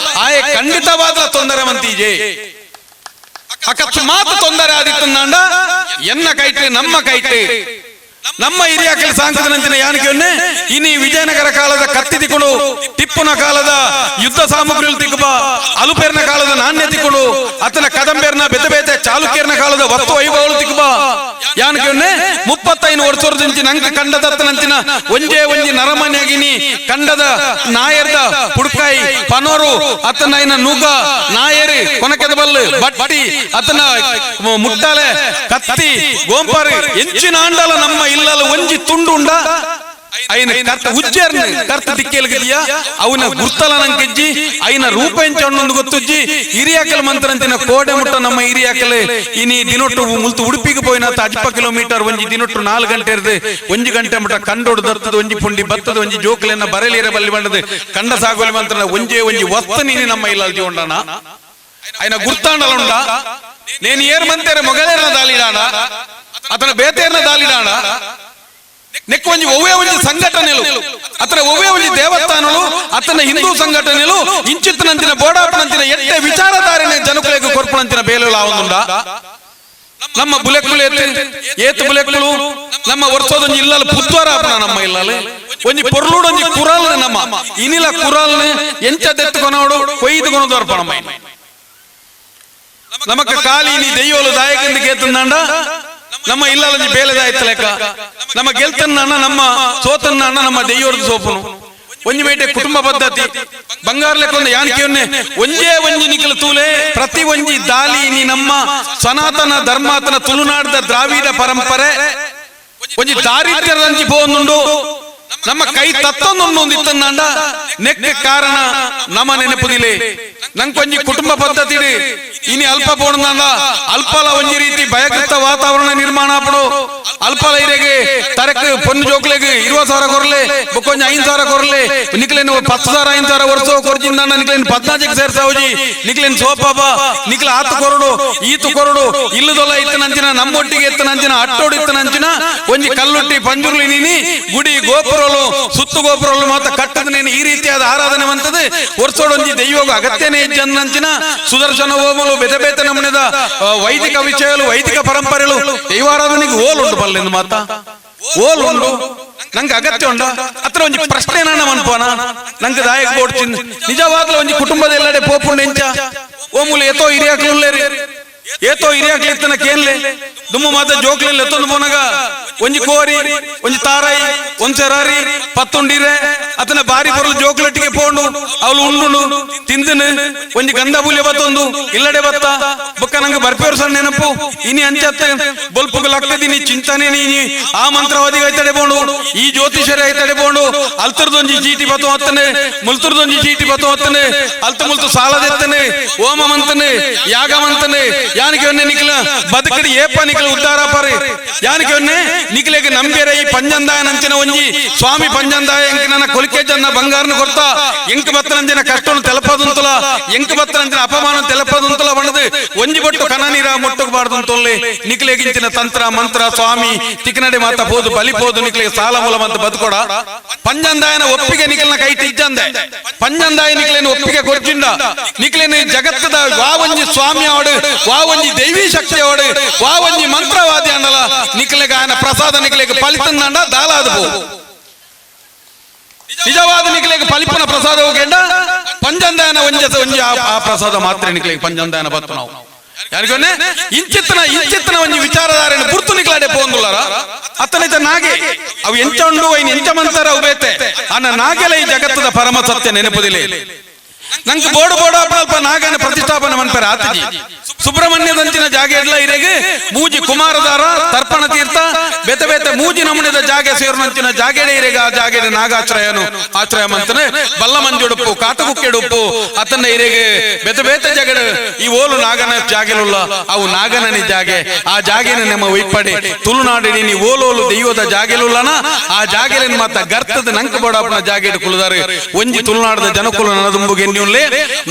ಆಯೆ ಖಂಡಿತವಾದ ತೊಂದರೆ ಮಂತೀಜೆ. ಅಕಸ್ಮಾತ್ ತೊಂದರೆ ಆದಿತ್ತಂದಾಂಡ ಎನ್ನ ಕೈಟೆ ನಮ್ಮ ಕೈಟೆ ನಮ್ಮ ಹಿರಿಯಾಕಲಿ ಸಾಂಕದನಂಚಿನ ಯಾನಕ್ಕೆ ಇನಿ ವಿಜಯನಗರ ಕಾಲದ ಕತ್ತಿ ತಿಕ್ಕೊಂಡು, ಟಿಪ್ಪುನ ಕಾಲದ ಯುದ್ಧ ಸಾಮಗ್ರಿಗಳು ತಿಕ್ಕುಬ, ಅಲುಪೇರ್ನ ಕಾಲದ ನಾಣ್ಯ ತಿಕ್ಕೊಂಡು, ಅತನ ಕದಂಬೇರ್ನ ಬೆತೆ ಬೇತೆ ಚಾಲುಕ್ಯರ್ನ ಕಾಲದ ವಸ್ತು ವೈಭವಗಳು ತಿಕ್ಕುಬ. ಯಾನಕ್ಕೆ 35 ವರ್ಷದಿಂಚಿ ನಂಗೆ ಕಂಡದತ್ತನಂಚಿನ ಒಂಜೇ ಒಂಜಿ ನರಮನೆಯಾಗಿನಿ ಕಂಡದ ನಾಯರ್ದ ಪುಡ್ಕಾಯಿ ಪನೋರು ಅತನ ಐನ ನುಗ ನಾಯರು ಕೊನಕೆದ ಬಲ್ಲು ಬಟ್ಟಿ ಅತನ ಮುಟ್ಟಾಲೆ ಕತ್ತಿ ಗೋಂಪಾರು ಎಂಚಿನ ಆಂಡಲ ನಮ್ಮ ಇಲ್ಲಲ ಒಂಜಿ ತುಂಡು ಉಂಡ ಐನ ಕರ್ತ ಉಜ್ಜೇರ್ನ ಕರ್ತ ದಿಕ್ಕೇಲ್ಗಿದ್ಯಾ ಅವನ ಗುರ್ತಲ ನಂಗೆಜ್ಜಿ ಐನ ರೂಪ ಎಂಚಣ್ಣೊಂದು ಗೊತ್ತುಜ್ಜಿ. ಹಿರಿಯಾಕಲ್ ಮಂತ್ರಂತಿನ ಕೋಡೆ ಮುಟ್ಟ ನಮ್ಮ ಹಿರಿಯಾಕಲ್ ಇನಿ ದಿನೊಟ್ಟು ಮುಲ್ತು ಉಡುಪಿಗೆ ಪೋಯಿನ ಅಜ್ಪ ಕಿಲೋಮೀಟರ್ ಒಂಜಿ ದಿನೊಟ್ಟು 4 ಗಂಟೆ ಇರ್ದು ಒಂಜಿ ಗಂಟೆ ಮುಟ್ಟ ಕಂಡೋಡು ದತ್ತದ ಒಂಜಿ ಪುಂಡಿ ಬತ್ತದ ಒಂಜಿ ಜೋಕ್ಲೆನ ಬರಲಿರ ಬಲ್ಲಿ ಬಂಡದು ಕಂಡ ಸಾಗೋಲಿ ಮಂತ್ರ ಒಂಜೇ ಒಂಜಿ ವಸ್ತು ನೀನಿ ನಮ್ಮ ಇಲ್ಲ ಜೀವನ ఆయన ಗುರ್ತಾಂಡಲುಂಡ. నేను ಏರ್ ಮಂತೇರೆ ಮೊಗಲೇರ್ನ ದಾಲಿಡಾಣ ಅತನ ಬೇತೇರ್ನ ದಾಲಿಡಾಣ ನೆಕ್ ಒಂಜಿ ಒವ್ವೇ ಒಂಜಿ ಸಂಘಟನೆಲು ಅತನ ಒವ್ವೇ ಒಂಜಿ ದೇವಸ್ಥಾನಲು ಅತನ ಹಿಂದೂ ಸಂಘಟನೆಲು ಇಂಚಿತ್ತನಂಚಿನ ಬೋಡಾಪನಂಚಿನ ಎಟ್ಟೆ ವಿಚಾರಧಾರಣೆ ಜನಕುಲೆಗ್ ಕೊರ್ಪುನಂಚಿನ ಬೇಲೆಲು ಆವೊಂದುಂಡ. ನಮ್ಮ ಬುಲೆಕ್ಕುಲು ಏತ್ ಏತ್ ಬುಲೆಕ್ಕುಲು ನಮ್ಮ ವರ್ಷದೊಂಜಿ ಇಲ್ಲಲ್ ಪುದ್ವಾರ ಆಪುನ ನಮ್ಮ ಇಲ್ಲಲ್ ಒಂಜಿ ಪೊರ್ಲುಡೊಂಜಿ ಕುರಾಲ್ ನಮ್ಮ ಇನಿಲ ಕುರಾಲ್ನ ಎಂಚ ದೆತ್ತುಕೊನೋಡು ಕೊಯ್ದು ಕೊನೋದು ನಮ್ಮ ನಮಕ್ ಕಾಲಿ ನೀ ದೈವಲು ದಾಯಕಂದು ಕೇತಂದಾಂಡ ನಮ್ಮ ಇಲ್ಲಲಂಜಿ ಬೇಲೆದಾಯ್ತ ಲೆಕ್ಕ. ನಮ್ಮ ಗೆಲ್ತನ್ನ ನಮ್ಮ ಸೋತನ್ನ ನಮ್ಮ ದೈವರ್ದು ಸೋಪುನು. ಒಂಜಿ ಬೇಟೆ ಕುಟುಂಬ ಪದ್ಧತಿ ಬಂಗಾರ ಲೆಕ್ಕೊಂದು ಯಾನಕಿಯನ್ನೇ ಒಂಜೇ ಒಂಜಿ ನಿಖಲು ತೂಲೆ ಪ್ರತಿ ಒಂಜಿ ದಾಲಿ ನೀ ನಮ್ಮ ಸನಾತನ ಧರ್ಮಾತನ ತುಳುನಾಡದ ದ್ರಾವಿಡ ಪರಂಪರೆ. ಒಂಜಿ ದಾರಿದ್ರ್ಯದಂಚಿ ಪೋವೊಂದುಂಡು, ನಮ್ಮ ಕೈ ತತ್ತೊಂದುಂಡು ಇತ್ತಂದಾಂಡ ನೆಕ್ ಕಾರಣ ನಮ ನೆನಪುದಿಲೆ. ನಂಕೊಂಜಿ ಕುಟುಂಬ ಪದ್ಧತಿ ಇನಿ ಅಲ್ಪ ಪೋಣಂದಾಂಡ ಅಲ್ಪಲ ಒಂಜಿ ರೀತಿ ಭಯಕೃತ ವಾತಾವರಣ ನಿರ್ಮಾಣ ಆಪಡು. ಅಲ್ಪಲ ಇರೆಗೆ ತರಕ್ ಪೊನ್ನು ಜೋಕ್ಲೆಗ್ 20,000 ಕೊರ್ಲೆ, ಬೊಕ್ಕೊಂಜಿ 5,000 ಕೊರ್ಲೆ, ನಿಕ್ಲೇನು 10,000 5,000 ವರ್ಷ ಕೊರ್ಜಿಂದಾಂಡ ನಿಕ್ಲೇನು 14 ಸೇರ್ಸಾವುಜಿ, ನಿಕ್ಲೇನು ಸೋಪಾಪ ನಿಕ್ಲ ಆತು ಕೊರಡು ಈತು ಕೊರಡು ಇಲ್ಲದೊಲ್ಲ ಇತ್ತನಂಚಿನ ನಮ್ಮೊಟ್ಟಿಗೆ ಇತ್ತನಂಚಿನ ಅಟ್ಟೋಡು ಇತ್ತನಂಚಿನ ಒಂಜಿ ಕಲ್ಲುಟ್ಟಿ ಪಂಜುರ್ಲಿ ನೀನಿ ಗುಡಿ ಗೋಪುರಲು ಸುತ್ತು ಗೋಪುರಲು ಮಾತ ಕಟ್ಟದ ನೀನು ಈ ರೀತಿಯಾದ ಆರಾಧನೆ ಮಂತದ ವರ್ಷೋಡೊಂಜಿ ದೈವಗ ಅಗತ್ಯನೇ ಇಜ್ಜಂದಂಚಿನ ಸುದರ್ಶನ ಹೋಮಲು ಬೆತೆ ಬೇತೆ ನಮೂನೆದ ವೈದಿಕ ವಿಷಯಲು ವೈದಿಕ ಪರಂಪರೆಲು ದೈವಾರಾಧನೆಗೆ ಓಲುಂಡು ಬಲ್ಲೆಂದು ಮಾತ ಓಲುಂಡು ನಂಗೆ ಅಗತ್ಯ ಉಂಡ ಅತ್ರ ಒಂಜಿ ಪ್ರಶ್ನೆ ನನ್ನ ಮನ್ಪೋನ ನಂಗೆ ದಾಯಕ ಬೋಡ್ಚಿನ್ ನಿಜವಾಗ್ಲೂ ಒಂಜಿ ಕುಟುಂಬದ ಎಲ್ಲಡೆ ಪೋಪುಂಡು ಎಂಚ ಓಮುಲು ಏತೋ ಹಿರಿಯಾಕ್ಲು ಏತೋ ಹಿರಿಯಾಕ್ಲು ಇತ್ತನ ಕೇನ್ಲೆ ದುಮ್ಮು ಮಾತ ಜೋಕ್ಲೆಲ್ಲ ಎತ್ತೊಂದು ಪೋನಗ ಒಂಜಿ ಕೋರಿ ಒಂಜಿ ತಾರಾಯಿ ಒಂಜಿ ಸೆರಾರಿ ಪತ್ತುಂಡಿರೆ ಅತನ ಬಾರಿ ಬರಲು ಜೋಕ್ಲೆಟ್ಟಿಗೆ ಪೋಂಡು ಅವಳು ಉಂಡುಂಡು ತಿಂದನು ಒಂಜಿ ಗಂಧ ಬುಲ್ಯ ಬತ್ತೊಂದು ಇಲ್ಲಡೆ ಬತ್ತ ಬೊಕ್ಕ ನಂಗೆ ಬರ್ಪೇರು ಸಣ್ಣ ನೆನಪು ಇನಿ ಅಂಚತ್ತೆ ಬೊಲ್ಪುಗು ಲಕ್ಕದಿನಿ ಚಿಂತನೆ ನೀನಿ ಆ ಮಂತ್ರವಾದಿಗೆ ಐತಡೆ ಪೋಂಡು ಈ ಜ್ಯೋತಿಷರೇ ಐತಡೆ ಪೋಂಡು ಅಲ್ತರದೊಂಜಿ ಚೀಟಿ ಬತ್ತು ಹತ್ತನೆ ಮುಲ್ತರದೊಂಜಿ ಚೀಟಿ ಬತ್ತು ಹತ್ತನೆ ಅಲ್ತ ಮುಲ್ತು ಸಾಲದೆತ್ತನೆ ಓಮ ಮಂತನೆ ಯಾಗ ಮಂತನೆ ಯಾನಿಗೆ ಒನ್ನೆ ನಿಖಲ ಬದುಕಡಿ ಏಪ ನಿಖಲ ಉದ್ಧಾರ ಪರಿ ಯಾನಿಗೆ ಒನ್ನೆ ನಿಖಲೆಗೆ ನಂಬೇರೆ ಈ ಪಂಜಂದಾಯ ನಂಚಿನ ಒಂಜಿ ಸ್ವಾಮಿ ಪಂಜಂದಾಯ ಎಂಕ್ ನನ್ನ ಕೊಲಿಕೆ ಜನ್ನ ಬಂಗಾರನ ಕೊರ್ತ ಎಂಕ್ ಬತ್ತನಂಚಿನ ಕಷ್ಟನು ತೆಲಪದುಂತಲ ಎಂಕ್ ಬತ್ತನಂಚಿನ ಅಪಮಾನ ತೆಲಪದುಂತಲ ಬಣ್ಣದು ಒಂಜಿ ಬೊಟ್ಟು ಕನ ನೀರ ಮುಟ್ಟುಕು ಬಾರ್ದುಂತೊಲ್ಲೆ ನಿಖಲೆಗಿಂಚಿನ ತಂತ್ರ ಮಂತ್ರ ಸ್ವಾಮಿ ತಿಕ್ಕನಡೆ ಮಾತ ಪೋದು ಬಲಿ ಪೋದು ನಿಖಲೆಗೆ ಸಾಲ ಮೂಲ ಮಂತ ಬದುಕೊಡ ಪಂಜಂದಾಯನ ಒಪ್ಪಿಗೆ ನಿಖಲ್ನ ಕೈ ತಿಜ್ಜಂದೆ ಪಂಜಂದಾಯ ನಿಖಲೇನ ಒಪ್ಪಿಗೆ ಕೊರ್ಜಿಂಡ ನಿಖಲೇನ ಜಗತ್ತದ ವಾವಂಜಿ ಸ್ವಾಮಿ ಅವಡು ವಾವಂಜಿ ದೈವಿ ಶಕ್ತಿ ಅವಡು ವಾವಂಜಿ ಮಂತ್ರವಾದಿ ಅಂಡಲ ನಿಖಲೆಗೆ ఆయన ಪ್ರಸಾದ ನಿಖಲೆಗೆ ಫಲಿತಂದಾಂಡ ದಾಲಾದ ಪೋ ನಿಜವಾದ ನಿಖಲೆಗೆ ಫಲಿಪನ ಪ್ರಸಾದ ಹೋಗೇಂಡ ಪಂಜಂದಾಯನ ಒಂಜ ಒಂಜಿ ಆ ಪ್ರಸಾದ ಮಾತ್ರ ನಿಖಲೆಗೆ ಪಂಜಂದಾಯನ ಬತ್ತು ನಾವು ಯಾರಿಗೊನ್ನೆ ಇಂಚಿತ್ತನ ಇಂಚಿತ್ತನ ಒಂಜಿ ವಿಚಾರಧಾರೆನ ಪುರ್ತು ನಿಕ್ಲಾಡೆ ಪೋಂದುಲ್ಲಾರ ಅತ್ತನಿತ ನಾಗೆ ಅವು ಎಂಚ ಉಂಡು ಐನ್ ಎಂಚ ಮಂತರ ಅವು ಬೇತೆ ಅನ್ನ ನಾಗೆಲ ಈ ಜಗತ್ತದ ಪರಮ ಸತ್ಯ ನೆನಪುದಿಲೆ. ನಂಗೆ ಬೋಡು ಬೋಡು ಅಲ್ಪ ನಾಗನ ಪ್ರತಿಷ್ಠಾಪನೆ ಮನ್ಪೆರ ಆತಜಿ ಸುಬ್ರಹ್ಮಣ್ಯದಂಚಿನ ಜಾಗೆ ಎಡ್ಲ ಇರೆಗೆ ಮೂಜಿ ಕುಮಾರದಾರ ತರ್ಪಣ ತೀರ್ಥ ಬೇತೆ ಬೇತೆ ಮೂಜಿ ನಮೂನೆದ ಜಾಗೆ ಸೇರುನಂಚಿನ ಜಾಗೆಡೆ ಇರೆಗೆ ಆ ಜಾಗೆಡೆ ನಾಗಾಶ್ರಯನು ಆಶ್ರಯ ಮಂತನೆ ಬಲ್ಲ ಮಂಜುಡುಪ್ಪು ಕಾಟುಕುಕ್ಕೆಡುಪ್ಪು ಅತನ್ನ ಇರೆಗೆ ಬೇತೆ ಬೇತೆ ಜಗಡು ಈ ಓಲು ನಾಗನ ಜಾಗೆಲುಲ್ಲ ಅವು ನಾಗನನಿ ಜಾಗೆ ಆ ಜಾಗೆನ ನಮ್ಮ ಒಯ್ಪಡೆ ತುಳುನಾಡಿನ ನೀ ಓಲೋಲು ದೈವದ ಜಾಗೆಲುಲ್ಲನ ಆ ಜಾಗೆಲಿನ ಮಾತ ಗರ್ತದ ನಂಕ ಬೋಡಾಪನ ಜಾಗೆಡ್ ಕುಳುದಾರೆ ಒಂಜಿ ತುಳುನಾಡದ ಜನಕುಲು ನನದುಂಬುಗೆ ಎನ್ನಿಯುಲ್ಲೆ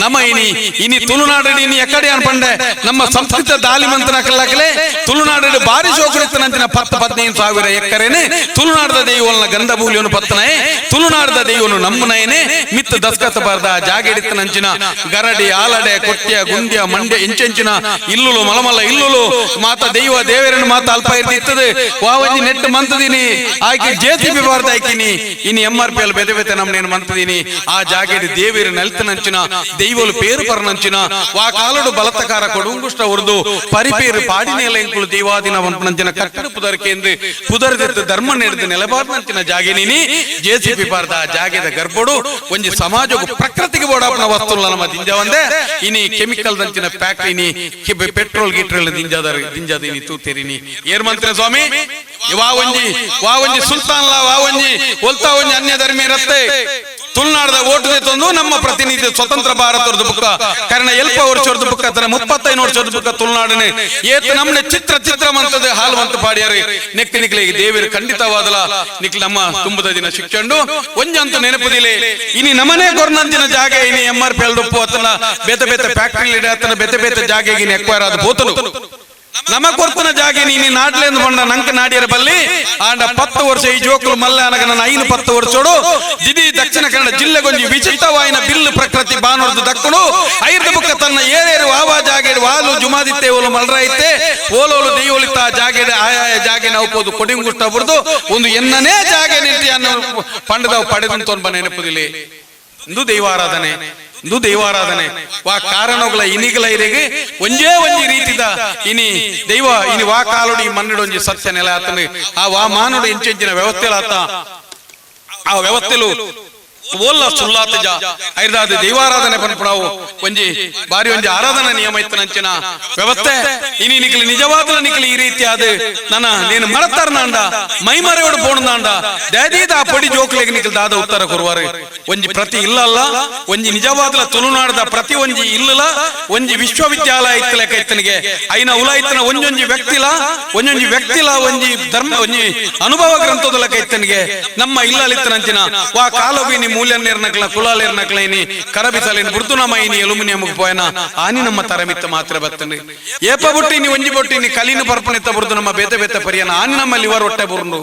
ನಮ್ಮ ಇನಿ ಇನಿ ತುಳುನಾಡು ಇನಿ ಎಕ್ಕಡೆ ಅನ್ಪಂಡೆ ನಮ್ಮ ಸಂಸ್ಕೃತ ದಾಲಿ ಮಂತನ ಕಲ್ಲಕಲೆ ತುಳುನಾಡು ಬಾರಿ ಶೋಕರಿತ್ತನಂಚಿನ 10-15 ಸಾವಿರ ಎಕ್ಕರೇನೆ ತುಳುನಾಡದ ದೈವನ ಗಂಧ ಬೂಲಿಯನ್ನು ಪತ್ತನೇ ತುಳುನಾಡದ ದೈವನು ನಮ್ಮನಯನೆ ಮಿತ್ತ ದಸ್ಕತ ಬಾರ್ದ ಜಾಗೆಡಿತ್ತನಂಚಿನ ಗರಡಿ ಆಲಡೆ ಕೊಟ್ಯ ಗುಂಡ್ಯ ಮಂಡ್ಯ ಇಂಚೆಂಚಿನ ಇಲ್ಲುಲು ಮಲಮಲ್ಲ ಇಲ್ಲುಲು ಮಾತ ದೈವ ದೇವರನ್ನು ಮಾತ ಅಲ್ಪ ಇರ್ತಿತ್ತದೆ ವಾವಂಜಿ ನೆಟ್ ಮಂತದಿನಿ ಆಕೆ ಜೆಸಿಬಿ ಬಾರ್ದ ಆಯ್ಕಿನಿ ಇನಿ ಎಂ ಆರ್ ಪಿ ಎಲ್ ಬೆದೆ ಬೆತೆ ನಮ್ಮನೇನು ಮಂತದಿನಿ ಆ ಜಾಗೆಡಿ ದೇವಿರ ನೆಲ್ತನಂಚಿನ ದೈವಲು ಪೇರು ಪರನಂಚಿನ ವಾ ಕಾಲಡು ಬಲತಕಾರ ಕೊಡುಂಗುಷ್ಟ ಉರ್ದು ಪರಿಪೇರು ಪಾಡಿನೇಲ ಎಂಕುಲು ದೈವಾದಿನ ನಂಚಿನ ಕಟ್ಟಡ ಪುದರ್ಕೆಂದು ಪುದರ್ದೆತ್ತು ಧರ್ಮ ನೆಡ್ದು ನೆಲಬಾರ್ದಂಚಿನ ಜಾಗೆ ನೀನಿ ಜೆಸಿಬಿ ಬಾರ್ದ ಆ ಜಾಗೆದ ಗರ್ಭಡು ಒಂಜಿ ಸಮಾಜకు ಪ್ರಕೃತಿಗೆ ಬೋಡಾಪನ ವಸ್ತುಲ ನಮ್ಮ ದಿಂಜ ಒಂದೇ ಇನಿ ಕೆಮಿಕಲ್ ದಂಚಿನ ಫ್ಯಾಕ್ಟ್ರಿ ಇನಿ ಪೆಟ್ರೋಲ್ ಗಿಟ್ರೋಲ್ ದಿಂಜಾದರ್ ದಿಂಜಾದ ಇನಿ ತೂತೇರಿನಿ ಏರ್ ಮಂತ್ರ ಸ್ವಾಮಿ ವಾ ಒಂಜಿ ವಾ ಒಂಜಿ ಸುಲ್ತಾನ್ಲ ವಾ ಒಂಜಿ ಒಲ್ತಾ ಒಂಜಿ ಅನ್ಯ ಧರ್ಮೀಯ ರತ್ತೆ ತುಳುನಾಡದ ಓಟು ತಂದು ನಮ್ಮ ಪ್ರತಿನಿಧಿ ಸ್ವತಂತ್ರ ಭಾರತದ ಬುಕ್ಕ ಕಾರಣ ಎಲ್ಪ ವರ್ಷದ ಬುಕ್ಕ ತನ 35 ವರ್ಷದ ಬುಕ್ಕ ತುಳುನಾಡನೆ ಏತ್ ನಮ್ಮನೆ ಚಿತ್ರ ಚಿತ್ರ ಮಂತದ ಹಾಲು ಮಂತ ಪಾಡಿಯಾರಿ ನೆಕ್ ನಿಕ್ಲೆ ದೇವಿರು ಖಂಡಿತವಾದಲ ನಿಕ್ಲೆ ನಮ್ಮ ತುಂಬದ ದಿನ ಶಿಕ್ಷಂಡು ಒಂಜಂತ ನೆನಪುದಿಲೆ ಇನಿ ನಮನೆ ಕೊರ್ನಂತಿನ ಜಾಗೆ ಇನಿ ಎಂ ಆರ್ ಪಿ ಎಲ್ ಉಪ್ಪು ಅತನ ಬೇತೆ ಬೇತೆ ಫ್ಯಾಕ್ಟರಿ ಅತನ ಬೇತೆ ಬೇತೆ ಜಾಗೆಗೆ ಇನಿ ಎಕ್ವೈರ್ ಆದ ಬೋತಲು ನಮ ಕೊರ್ತನ ಜಾಗೆ ನೀನಿ ನಾಡ್ಲೇಂದು ಬಂಡ ನಂಕ ನಾಡಿಯರ ಬಲ್ಲಿ ಆಂಡ 10 ವರ್ಷ ಈ ಜೋಕುಲು ಮಲ್ಲ ಅನಗ ನನ್ನ 5-10 ವರ್ಷೋಡು ದಿದಿ ದಕ್ಷಿಣ ಕನ್ನಡ ಜಿಲ್ಲೆಗೊಂಜಿ ವಿಚಿತ್ರವಾಯಿನ ಬಿಲ್ಲು ಪ್ರಕೃತಿ ಬಾನೊರ್ದು ದಕ್ಕುಡು ಐರ್ದ ಬುಕ್ಕ ತನ್ನ ಏರೇರು ವಾವಾ ಜಾಗೆಡು ವಾಲು ಜುಮಾದಿತ್ತೆ ಓಲು ಮಲ್ರಾಯಿತ್ತೆ ಓಲೋಲು ದೆಯ್ಯೋಲಿತ್ತ ಜಾಗೆಡೆ ಆಯಾಯ ಜಾಗೆ ನಾವು ಪೋದು ಕೊಡಿಂಗುಷ್ಟ ಬುರ್ದು ಒಂದು ಎನ್ನನೇ ಜಾಗೆ ನಿಂತಿ ಅನ್ನೋ ಪಂಡದವು ಪಡೆದಂತೋನ್ ಬನ್ನ ನೆನಪುದಿಲ್ಲಿ. ಇಂದು ದೈವಾರಾಧನೆ ಇಂದು ದೈವಾರಾಧನೆ ವಾ ಕಾರಣಗಳ ಇನಿಗಳ ಇರೆಗೆ ಒಂಜೇ ಒಂಜಿ ರೀತಿದ ಇನಿ ದೈವ ಇನಿ ವಾ ಕಾಲೋಡಿ ಮನ್ನಡೊಂಜಿ ಸತ್ಯ ನೆಲ ಆತನು ಆ ವಾ ಮಾನೋಡು ಎಂಚೆಂಚಿನ ವ್ಯವಸ್ಥೆ ಆತ ಆ ವ್ಯವಸ್ಥೆಲು ಓಲ್ಲ ಸುಲ್ಲಾತಜ ಐರ್ದಾದ ದೈವಾರಾಧನೆ ಪನ್ಪುಣವು ಒಂಜಿ ಬಾರಿ ಒಂಜಿ ಆರಾಧನಾ ನಿಯಮ ಇತ್ತನಂಚಿನ ವ್ಯವಸ್ಥೆ. ಇನಿ ನಿಕ್ಲಿ ನಿಜವಾದ ನಿಕ್ಲಿ ಈ ರೀತಿಯಾದ ನನ್ನ ನೀನು ಮರತಾರ್ನಾಂಡ ಮೈಮರೆಯೋಡು ಪೋಣದಾಂಡ ದಾದೀದ ಆ ಪೊಡಿ ಜೋಕ್ಲೆಗ್ ನಿಕ್ಲಿ ದಾದ ಉತ್ತರ ಕೊರುವಾರು. ಒಂಜಿ ಪ್ರತಿ ಇಲ್ಲಲ್ಲ, ಒಂಜಿ ನಿಜವಾದಲ ತುಳುನಾಡದ ಪ್ರತಿ ಒಂಜಿ ಇಲ್ಲಲ ಒಂಜಿ ವಿಶ್ವವಿದ್ಯಾಲಯ ಇತ್ತಲೆಕ ಇತ್ತನಿಗೆ. ಐನ ಉಲಾಯಿತನ ಒಂಜೊಂಜಿ ವ್ಯಕ್ತಿಲ ಒಂಜೊಂಜಿ ವ್ಯಕ್ತಿಲ ಒಂಜಿ ಧರ್ಮ ಒಂಜಿ ಅನುಭವ ಗ್ರಂಥದ ಲೆಕ್ಕ ಇತ್ತನಿಗೆ. ನಮ್ಮ ಇಲ್ಲಲಿತ್ತನಂಚಿನ ವಾ ಕಾಲೋಗಿನಿ ಮೂಲ್ಯ ನೇರ್ನಕ್ಲ ಕುಲಾಲೇರ್ನಕ್ಲ ಇನಿ ಕರಬಿಸಲಿನ ಬುರ್ದು ನಮ್ಮ ಇನಿ ಅಲುಮಿನಿಯಂ ಪೋಯನ ಆನಿ ನಮ್ಮ ತರಮಿತ್ತ ಮಾತ್ರ ಬತ್ತಂడి. ಏಪ ಬುಟ್ಟಿ ಇನಿ ಒಂಜಿ ಬೊಟ್ಟಿ ಇನಿ ಕಲಿನ ಪರ್ಪಣಿತ್ತ ಬುರ್ದು ನಮ್ಮ ಬೇತೆ ಬೇತೆ ಪರಿಯನ ಆನಿ ನಮ್ಮ ಲಿವರ್ ಹೊಟ್ಟೆ ಬುರ್ನು.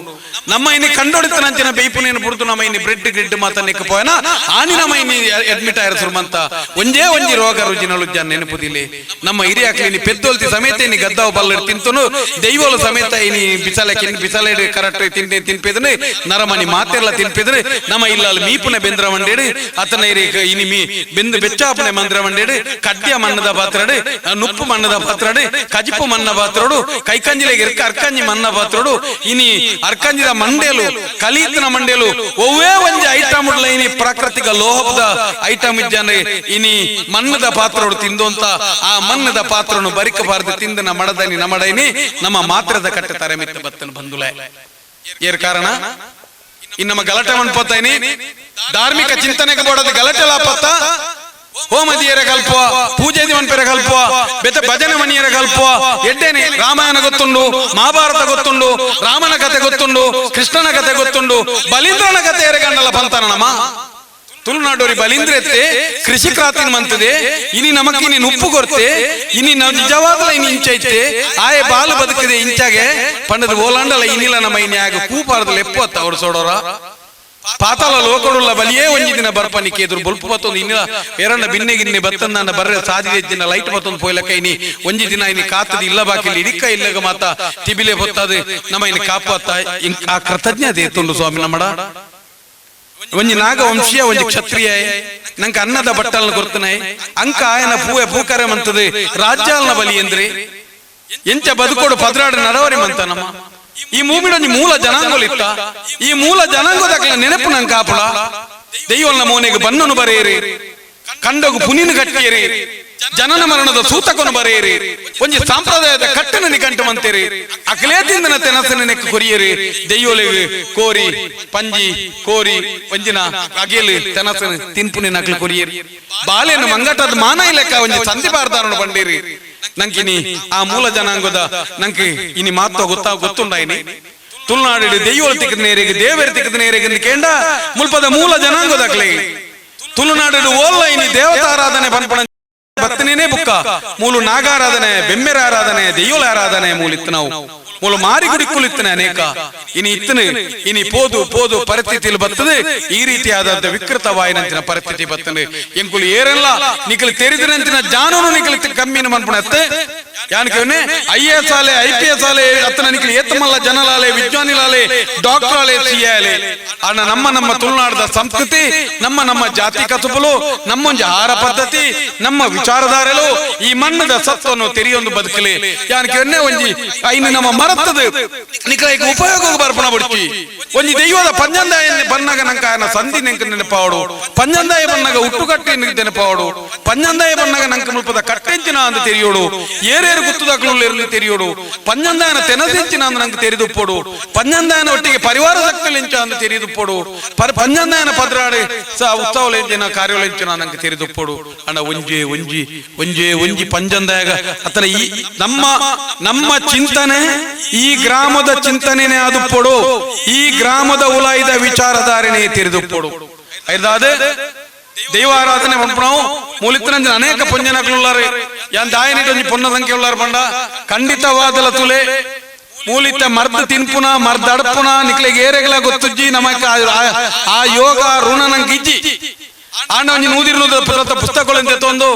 ನಮ್ಮ ಇನಿ ಕಂಡೊಡಿತನಂಚಿನ ಬೇಯ್ಪುನೇನು ಬುರ್ದು ನಮ್ಮ ಇನಿ ಬ್ರೆಡ್ ಗ್ರಿಡ್ ಮಾತ ನಿಕ್ಕ ಪೋಯನ ಆನಿ ನಮ್ಮ ಇನಿ ಅಡ್ಮಿಟ್ ಆಯ್ರ ಸುರ್ಮಂತ ಒಂಜೇ ಒಂಜಿ ರೋಗ ರುಜಿನ ಲುಜ್ಜ ನೆನಪುದಿಲ್ಲಿ. ನಮ್ಮ ಹಿರಿಯಾಕ್ಲಿ ಇನಿ ಪೆದ್ದೊಲ್ತಿ ಸಮೇತ ಇನಿ ಗದ್ದಾವ ಬಲ್ಲರ್ ತಿಂತನು ದೈವೋಲ ಸಮೇತ ಇನಿ ಬಿಸಲೆ ಕಿನ್ ಬಿಸಲೆ ಕರೆಕ್ಟ್ ತಿಂತೆ ತಿನ್ಪಿದ್ರೆ ನರಮನಿ ಮಾತೆಲ್ಲ ತಿನ್ಪಿದ್ರೆ ನಮ್ಮ ಇಲ್ಲ ಮೀಪುನ ಬೆಂದ್ರ ವಂಡೇಡು ಅತನ ಇನಿ ಮೀ ಬೆಂದು ಬೆಚ್ಚಾಪನೆ ಮಂದ್ರ ವಂಡೇಡು ಕಡ್ಯ ಮಣ್ಣದ ಪಾತ್ರಡು, ನುಪ್ಪು ಮಣ್ಣದ ಪಾತ್ರಡು, ಕಜಿಪು ಮಣ್ಣ ಪಾತ್ರಡು, ಕೈಕಂಜಿಲೆಗೆ ಇರ್ಕ ಅರ್ಕಂಜಿ ಮಣ್ಣ ಪಾತ್ರಡು, ಇನಿ ಅರ್ಕಂಜಿದ ಮಂಡೇಲು ಕಲೀತನ ಮಂಡೇಲು ಒವ್ವೇ ಒಂಜಿ ಐಟಮ್ ಉಡ್ಲ ಇನಿ ಪ್ರಾಕೃತಿಕ ಲೋಹದ ಐಟಮ್ ಇಜ್ಜಾನೆ ಇನಿ ಮಣ್ಣದ ಪಾತ್ರೋಡು ತಿಂದು ಅಂತ ಆ ಮಣ್ಣದ ಪಾತ್ರನು ಬರಿಕ ಬಾರದು ತಿಂದನ ಮಡದನಿ ನಮಡೈನಿ ನಮ್ಮ ಮಾತ್ರದ ಕಟ್ಟೆ ತರೆಮಿತ್ತ ಬತ್ತನ ಬಂದುಲೆ. ಏರ್ ಕಾರಣ ಇನ್ ನಮ್ಮ ಗಲಾಟೆ ಮನ್ಪೋತಾಯಿನಿ ಧಾರ್ಮಿಕ ಚಿಂತನೆಗೆ ಬೋಡದ ಗಲಾಟೆ ಲಾಪತ್ತ ಹೋಮದಿಯರ ಕಲ್ಪ, ಪೂಜೆ ಮನ್ಪೆರ ಕಲ್ಪ, ಬೆತ್ತ ಭಜನೆ ಮನಿಯರ ಕಲ್ಪ. ಎಡ್ಡೇನೆ ರಾಮಾಯಣ ಗೊತ್ತುಂಡು, ಮಹಾಭಾರತ ಗೊತ್ತುಂಡು, ರಾಮನ ಕತೆ ಗೊತ್ತುಂಡು, ಕೃಷ್ಣನ ಕತೆ ಗೊತ್ತುಂಡು, ಬಲೀಂದ್ರನ ಕತೆ ಎರೆಗಂಡಲ ಪಂತನ ನಮ್ಮ ತುಳುನಾಡೋರಿ ಬಲೀಂದ್ರೆತ್ತೆ ಕೃಷಿ ಕ್ರಾಂತಿನ ಮಂತದೆ. ಇನಿ ನಮಕ್ ಇನಿ ನುಪ್ಪು ಕೊರ್ತೆ, ಇನಿ ನಿಜವಾದಲ ಇನಿ ಇಂಚೈತೆ ಆಯೆ ಬಾಲು ಬದುಕದೆ ಇಂಚಾಗೆ ಪಂಡದ ಓಲಾಂಡಲ ಇನಿಲ ನಮ್ಮ ಇನಿ ಆಗ ಕೂಪಾರದ ಲೆಪ್ಪು ಅತ್ತ ಅವ್ರು ಸೋಡೋರ. ಪಾತಾಳ ಲೋಕಡುಲ್ಲ ಬಲಿಯೇ ಒಂಜಿ ದಿನ ಬರ್ಪನಿಕೆ ಎದುರು ಬೊಲ್ಪು ಬತ್ತೊಂದು ಇನ್ನಿಲ ಎರಣ್ಣ ಬಿನ್ನೆ ಗಿನ್ನೆ ಬತ್ತಂದಾಂಡ ಬರ್ರೆ ಸಾದಿದೆ ದಿನ ಲೈಟ್ ಬತ್ತೊಂದು ಪೋಯ್ಲಕ್ಕ ಇನಿ ಒಂಜಿ ದಿನ ಇನಿ ಕಾತದ ಇಲ್ಲ ಬಾಕಿಲಿ ಇಡಿಕ್ಕ ಇಲ್ಲಗ ಮಾತ ತಿಬಿಲೆ ಬೊತ್ತದು ನಮ್ಮ ಇನಿ ಕಾಪತ್ತ ಆ ಕೃತಜ್ಞತೆ ಎತ್ತುಂಡು ಸ್ವಾಮಿ ನಮ್ಮಡ. ಒಂಜಿ ನಾಗ ವಂಶೀಯ ಒಂಜಿ ಕ್ಷತ್ರಿಯ ನಂಗೆ ಅನ್ನದ ಬಟ್ಟಲ್ನ ಕೊರ್ತನಾಯ್ ಅಂಕ ಆಯನ ಪೂವೆ ಪೂಕರೆ ಮಂತದೆ ರಾಜ್ಯಾಲ್ನ ಬಲಿ ಎಂದ್ರೆ ಎಂಚ ಬದುಕೋಡು ಪದ್ರಾಡು ನಡವರಿ ಮಂತ ನಮ್ಮ ಈ ಮೂಮಿಡೊಂಜಿ ಮೂಲ ಜನಾಂಗೊಲಿತ್ತ ಈ ಮೂಲ ಜನಾಂಗದಕ್ಲ ನೆನಪು ನಂಗೆ ಕಾಪುಳ. ದೈವಲ್ನ ಮೋನೆಗೆ ಬನ್ನನು ಬರೆಯಿರಿ, ಕಂಡಗು ಪುನಿನ ಕಟ್ಟಿಯರಿ, ಜನನ ಮರಣದ ಸೂತಕನು ಬರೆಯಿರಿ, ಒಂಜಿ ಸಂಪ್ರದಾಯದ ಕಟ್ಟನ ನಿಕಂಟು ಮಂತೇರಿ, ಅಕಲೇ ತಿಂದನ ತೆನಸನ ನೆಕ್ ಕೊರಿಯರಿ. ದೈವೊಲೆಗ್ ಕೋರಿ ಪಂಜಿ ಕೋರಿ ಒಂಜಿನ ಅಗೇಲು ತೆನಸನ ತಿನ್ಪುನಿ ನಕ್ಲು ಕೊರಿಯರಿ. ಬಾಲೆನು ಮಂಗಟದ ಮಾನ ಇಲೆಕ್ಕ ಒಂಜಿ ಸಂಧಿ ಬಾರ್ದಾರನು ಬಂಡೇರಿ. ನಂಕಿನಿ ಆ ಮೂಲ ಜನಾಂಗದ ನಂಗೆ ಇನಿ ಮಾತು ಗೊತ್ತಾ ಗೊತ್ತುಂಡಾಯಿನಿ. ತುಳುನಾಡು ದೈವೊಲು ತಿಕ್ಕದ ನೇರಿಗೆ ದೇವರು ತಿಕ್ಕದ ನೇರಿಗೆ ಕೇಂಡ ಮುಲ್ಪದ ಮೂಲ ಜನಾಂಗದಕ್ಲೆ ತುಳುನಾಡು ಓಲ್ಲ ಇನಿ ದೇವತಾರಾಧನೆ ಪನ್ಪಣ ಬತ್ತನೇನೆ ಬುಕ್ಕ ಮೂಲು ನಾಗಾರಾಧನೆ, ಬೆಮ್ಮೆರ ಆರಾಧನೆ, ದೆಯ್ಯೋಲ ಆರಾಧನೆ ಮೂಲಿತ್ತು. ನಾವು ಮೂಲು ಮಾರಿ ಗುಡಿಕ್ಕುಲಿತ್ತನೆ ಅನೇಕ. ಇನಿ ಇತ್ತನು ಇನಿ ಪೋದು ಪೋದು ಪರಿಸ್ಥಿತಿಯಲ್ಲಿ ಬರ್ತದೆ ಈ ರೀತಿಯಾದಂತ ವಿಕೃತವಾಯಿನಂಚಿನ ಪರಿಸ್ಥಿತಿ ಬರ್ತದೆ. ಎಂಕುಲು ಏರೆಲ್ಲ ನಿಕಲು ತೆರಿದಿನಂಚಿನ ಜಾನೂನು ನಿಕಲು ಕಮ್ಮಿನ ಮನ್ಪುಣತ್ತೆ. ಯಾನಕ್ಕೆ ಐಎಎಸ್ ಆಲೆ, ಐಪಿಎಸ್ ಆಲೆ, ಅತ್ತನ ನಿಕಲು ಏತಮಲ್ಲ ಜನಲಾಲೆ, ವಿಜ್ಞಾನಿಲಾಲೆ, ಡಾಕ್ಟರ್ ಆಲೆ, ಸಿ ಆಲೆ. ಅಣ್ಣ ನಮ್ಮ ನಮ್ಮ ತುಳುನಾಡದ ಸಂಸ್ಕೃತಿ, ನಮ್ಮ ನಮ್ಮ ಜಾತಿ ಕಸುಬುಲು, ನಮ್ಮೊಂಜಿ ಆಹಾರ ಪದ್ಧತಿ, ನಮ್ಮ ವಿಚಾರಧಾರೆಲು ಈ ಮಣ್ಣದ ಸತ್ವವನ್ನು ತೆರಿಯೊಂದು ಬದುಕಲಿ. ಯಾನಕ್ಕೆ ಒಂಜಿ ಐನು ನಮ್ಮ ಮರತ್ತದು ನಿಕಲ ಈಗ ಉಪಯೋಗ ಬರ್ಪಣ ಬಿಡ್ಚಿ. ಒಂಜಿ ದೈವದ ಪಂಜಂದಾಯ ಬನ್ನಗ ನಂಕ ಆಯನ ಸಂಧಿ ನೆಂಕ ನೆನಪಾವಡು, ಪಂಜಂದಾಯ ಬನ್ನಗ ಹುಟ್ಟುಕಟ್ಟಿ ನೆನಪಾವಡು, ಪಂಜಂದಾಯ ಬನ್ನಗ ನಂಕ ಮುಲ್ಪದ ಕಟ್ಟೆಂಚಿನ ಅಂದ ತೆರಿಯೋಡು, ಏರೇರು ಗುತ್ತುದಾಕ್ಲು ತೆರಿಯೋಡು, ಪಂಜಂದಾಯನ ತೆನಸೆಂಚಿನ ಅಂದ ನಂಗೆ ತೆರಿದುಪ್ಪೋಡು, ಪಂಜಂದಾಯನ ಒಟ್ಟಿಗೆ ಪರಿವಾರ ಶಕ್ತಿಲಿಂಚ ಅಂದ ತೆರಿದುಪ್ಪೋಡು, ಪಂಜಂದಾಯನ ಪದ್ರಾಡು ಸ ಉತ್ಸವಲೆಂಚಿನ ಕಾರ್ಯಲೆಂಚಿನ ನಂಗೆ ತೆರಿದುಪ್ಪೋಡು. ಅಣ್ಣ ಒಂಜೆ ಒಂಜಿ ಒಂಜೆ ಒಂಜಿ ಪಂಜಂದಾಯಗ ಅತನ ಈ ನಮ್ಮ ನಮ್ಮ ಚಿಂತನೆ ಈ ಗ್ರಾಮದ ಚಿಂತನೆನೇ ಅದು ಪೊಡು, ಈ ಗ್ರಾಮದ ಉಲಾಯಿದ ವಿಚಾರಧಾರಣೆ ತೆರೆದುಪ್ಪೊಡು. ಐದಾದ ದೈವಾರಾಧನೆ ಪನ್ಪುನವು ಮೂಲಿತ್ತನಂಚಿನ ಅನೇಕ ಪೊಂಜನಕ್ಲುಲ್ಲಾರು. ಯಾನ್ ದಾಯನಿಟ್ ಒಂಜಿ ಪೊನ್ನ ಸಂಖ್ಯೆ ಉಲ್ಲಾರು ಪಂಡ ಖಂಡಿತವಾದಲ ತುಲೆ ಮೂಲಿತ ಮರ್ದ ತಿನ್ಪುನ ಮರ್ದ ಅಡ್ಪುನ ನಿಕ್ಲೆಗ್ ಏರೆಗ್ಲ ಗೊತ್ತುಜ್ಜಿ. ನಮಕ್ ಆ ಯೋಗ ಋಣ ನಂಗೆ ಇಜ್ಜಿ. ಆಂಡ ಒಂಜಿ ನೂದಿರು ಪುಸ್ತಕಗಳು ತಂದು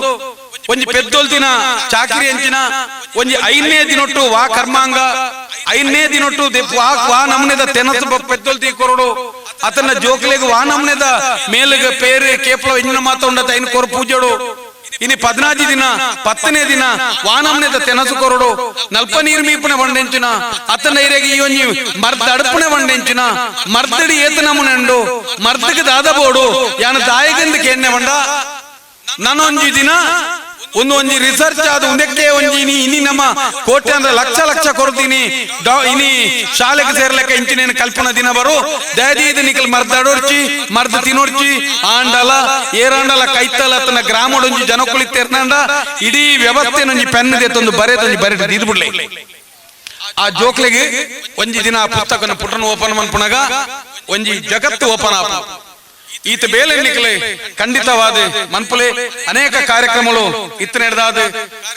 ಒಂಜಿ ಪೆದ್ದೊಲ್ತಿನ ಚಾಕಿರಿ ಅಂಚಿನ ಒಂಜಿ ಐದನೇ ದಿನೊಟ್ಟು ವಾ ಕರ್ಮಾಂಗ ಐದನೇ ದಿನೊಟ್ಟು ವಾ ವಾ ನಮನೆದ ತೆನಸು ಪೆದ್ದೊಲ್ತಿ ಕೊರಡು, ಅತನ ಜೋಕ್ಲೆಗ್ ವಾ ನಮನೆದ ಮೇಲ್ಗ ಪೇರು ಕೇಪಲ ಇಂಜಿನ ಮಾತ ಉಂಡತ ಐನ್ ಕೊರು ಪೂಜೆಡು. ಇನಿ 14 ದಿನ 10ನೇ ದಿನ ವಾನಮ್ನೆದ ತೆನಸು ಕೊರಡು ನಲ್ಪ ನೀರು ಮೀಪುನೆ ಬಂಡೆಂಚಿನ ಅತ್ತನ ಇರೆಗೆ ಈ ಒಂಜಿ ಮರ್ದ ಅಡುಪುನೆ ಬಂಡೆಂಚಿನ ಮರ್ದಡಿ ಏತ ನಮುನೆಂಡು ಮರ್ದಕ್ಕೆ ದಾದ ಬೋಡು ಯಾನ ದಾಯಗಂದು ಕೇನ್ನೆ ಬಂಡ ನಾನೊಂಜಿ ದಿನ ಒಂದು ಒಂಜಿ ರಿಸರ್ಚ್ ಆದ ಉಂದಕ್ಕೆ ಒಂಜಿ ಇನಿ ಇನಿ ನಮ್ಮ ಕೋಟೆ ಅಂದ್ರೆ ಲಕ್ಷ ಲಕ್ಷ ಕೊಡ್ತೀನಿ ಇನಿ ಶಾಲೆಗೆ ಸೇರ್ಲೆಕ್ಕ ಇಂಚಿನೇನು ಕಲ್ಪನಾ ದಿನ ಬರು ದಯದೀದ ನಿಕಲ್ ಮರ್ದಾಡೋರ್ಚಿ ಮರ್ದ ತಿನ್ನೋರ್ಚಿ ಆಂಡಲ ಏರಾಂಡಲ ಕೈತಲ ತನ್ನ ಗ್ರಾಮಡೊಂಜಿ ಜನಕುಳಿ ತೆರ್ನಾಂಡ ಇಡೀ ವ್ಯವಸ್ಥೆ ಒಂಜಿ ಪೆನ್ ದೇತೊಂದು ಬರೆದೊಂಜಿ ಬರೆದು ದೀದ್ ಬಿಡ್ಲೆ. ಆ ಜೋಕ್ಲೆಗೆ ಒಂಜಿ ದಿನ ಆ ಪುಸ್ತಕನ ಪುಟನ ಓಪನ್ ಮನ್ಪುನಗ ಒಂಜಿ ಜಗತ್ತು ಓಪನ್ ಆಪ. ಈತ ಬೇಲೆ ನಿಕಲೆ ಖಂಡಿತವಾದ ಮನ್ಪುಲೆ ಅನೇಕ ಕಾರ್ಯಕ್ರಮಗಳು ಇತ್ತನೆಡ್ದಾದ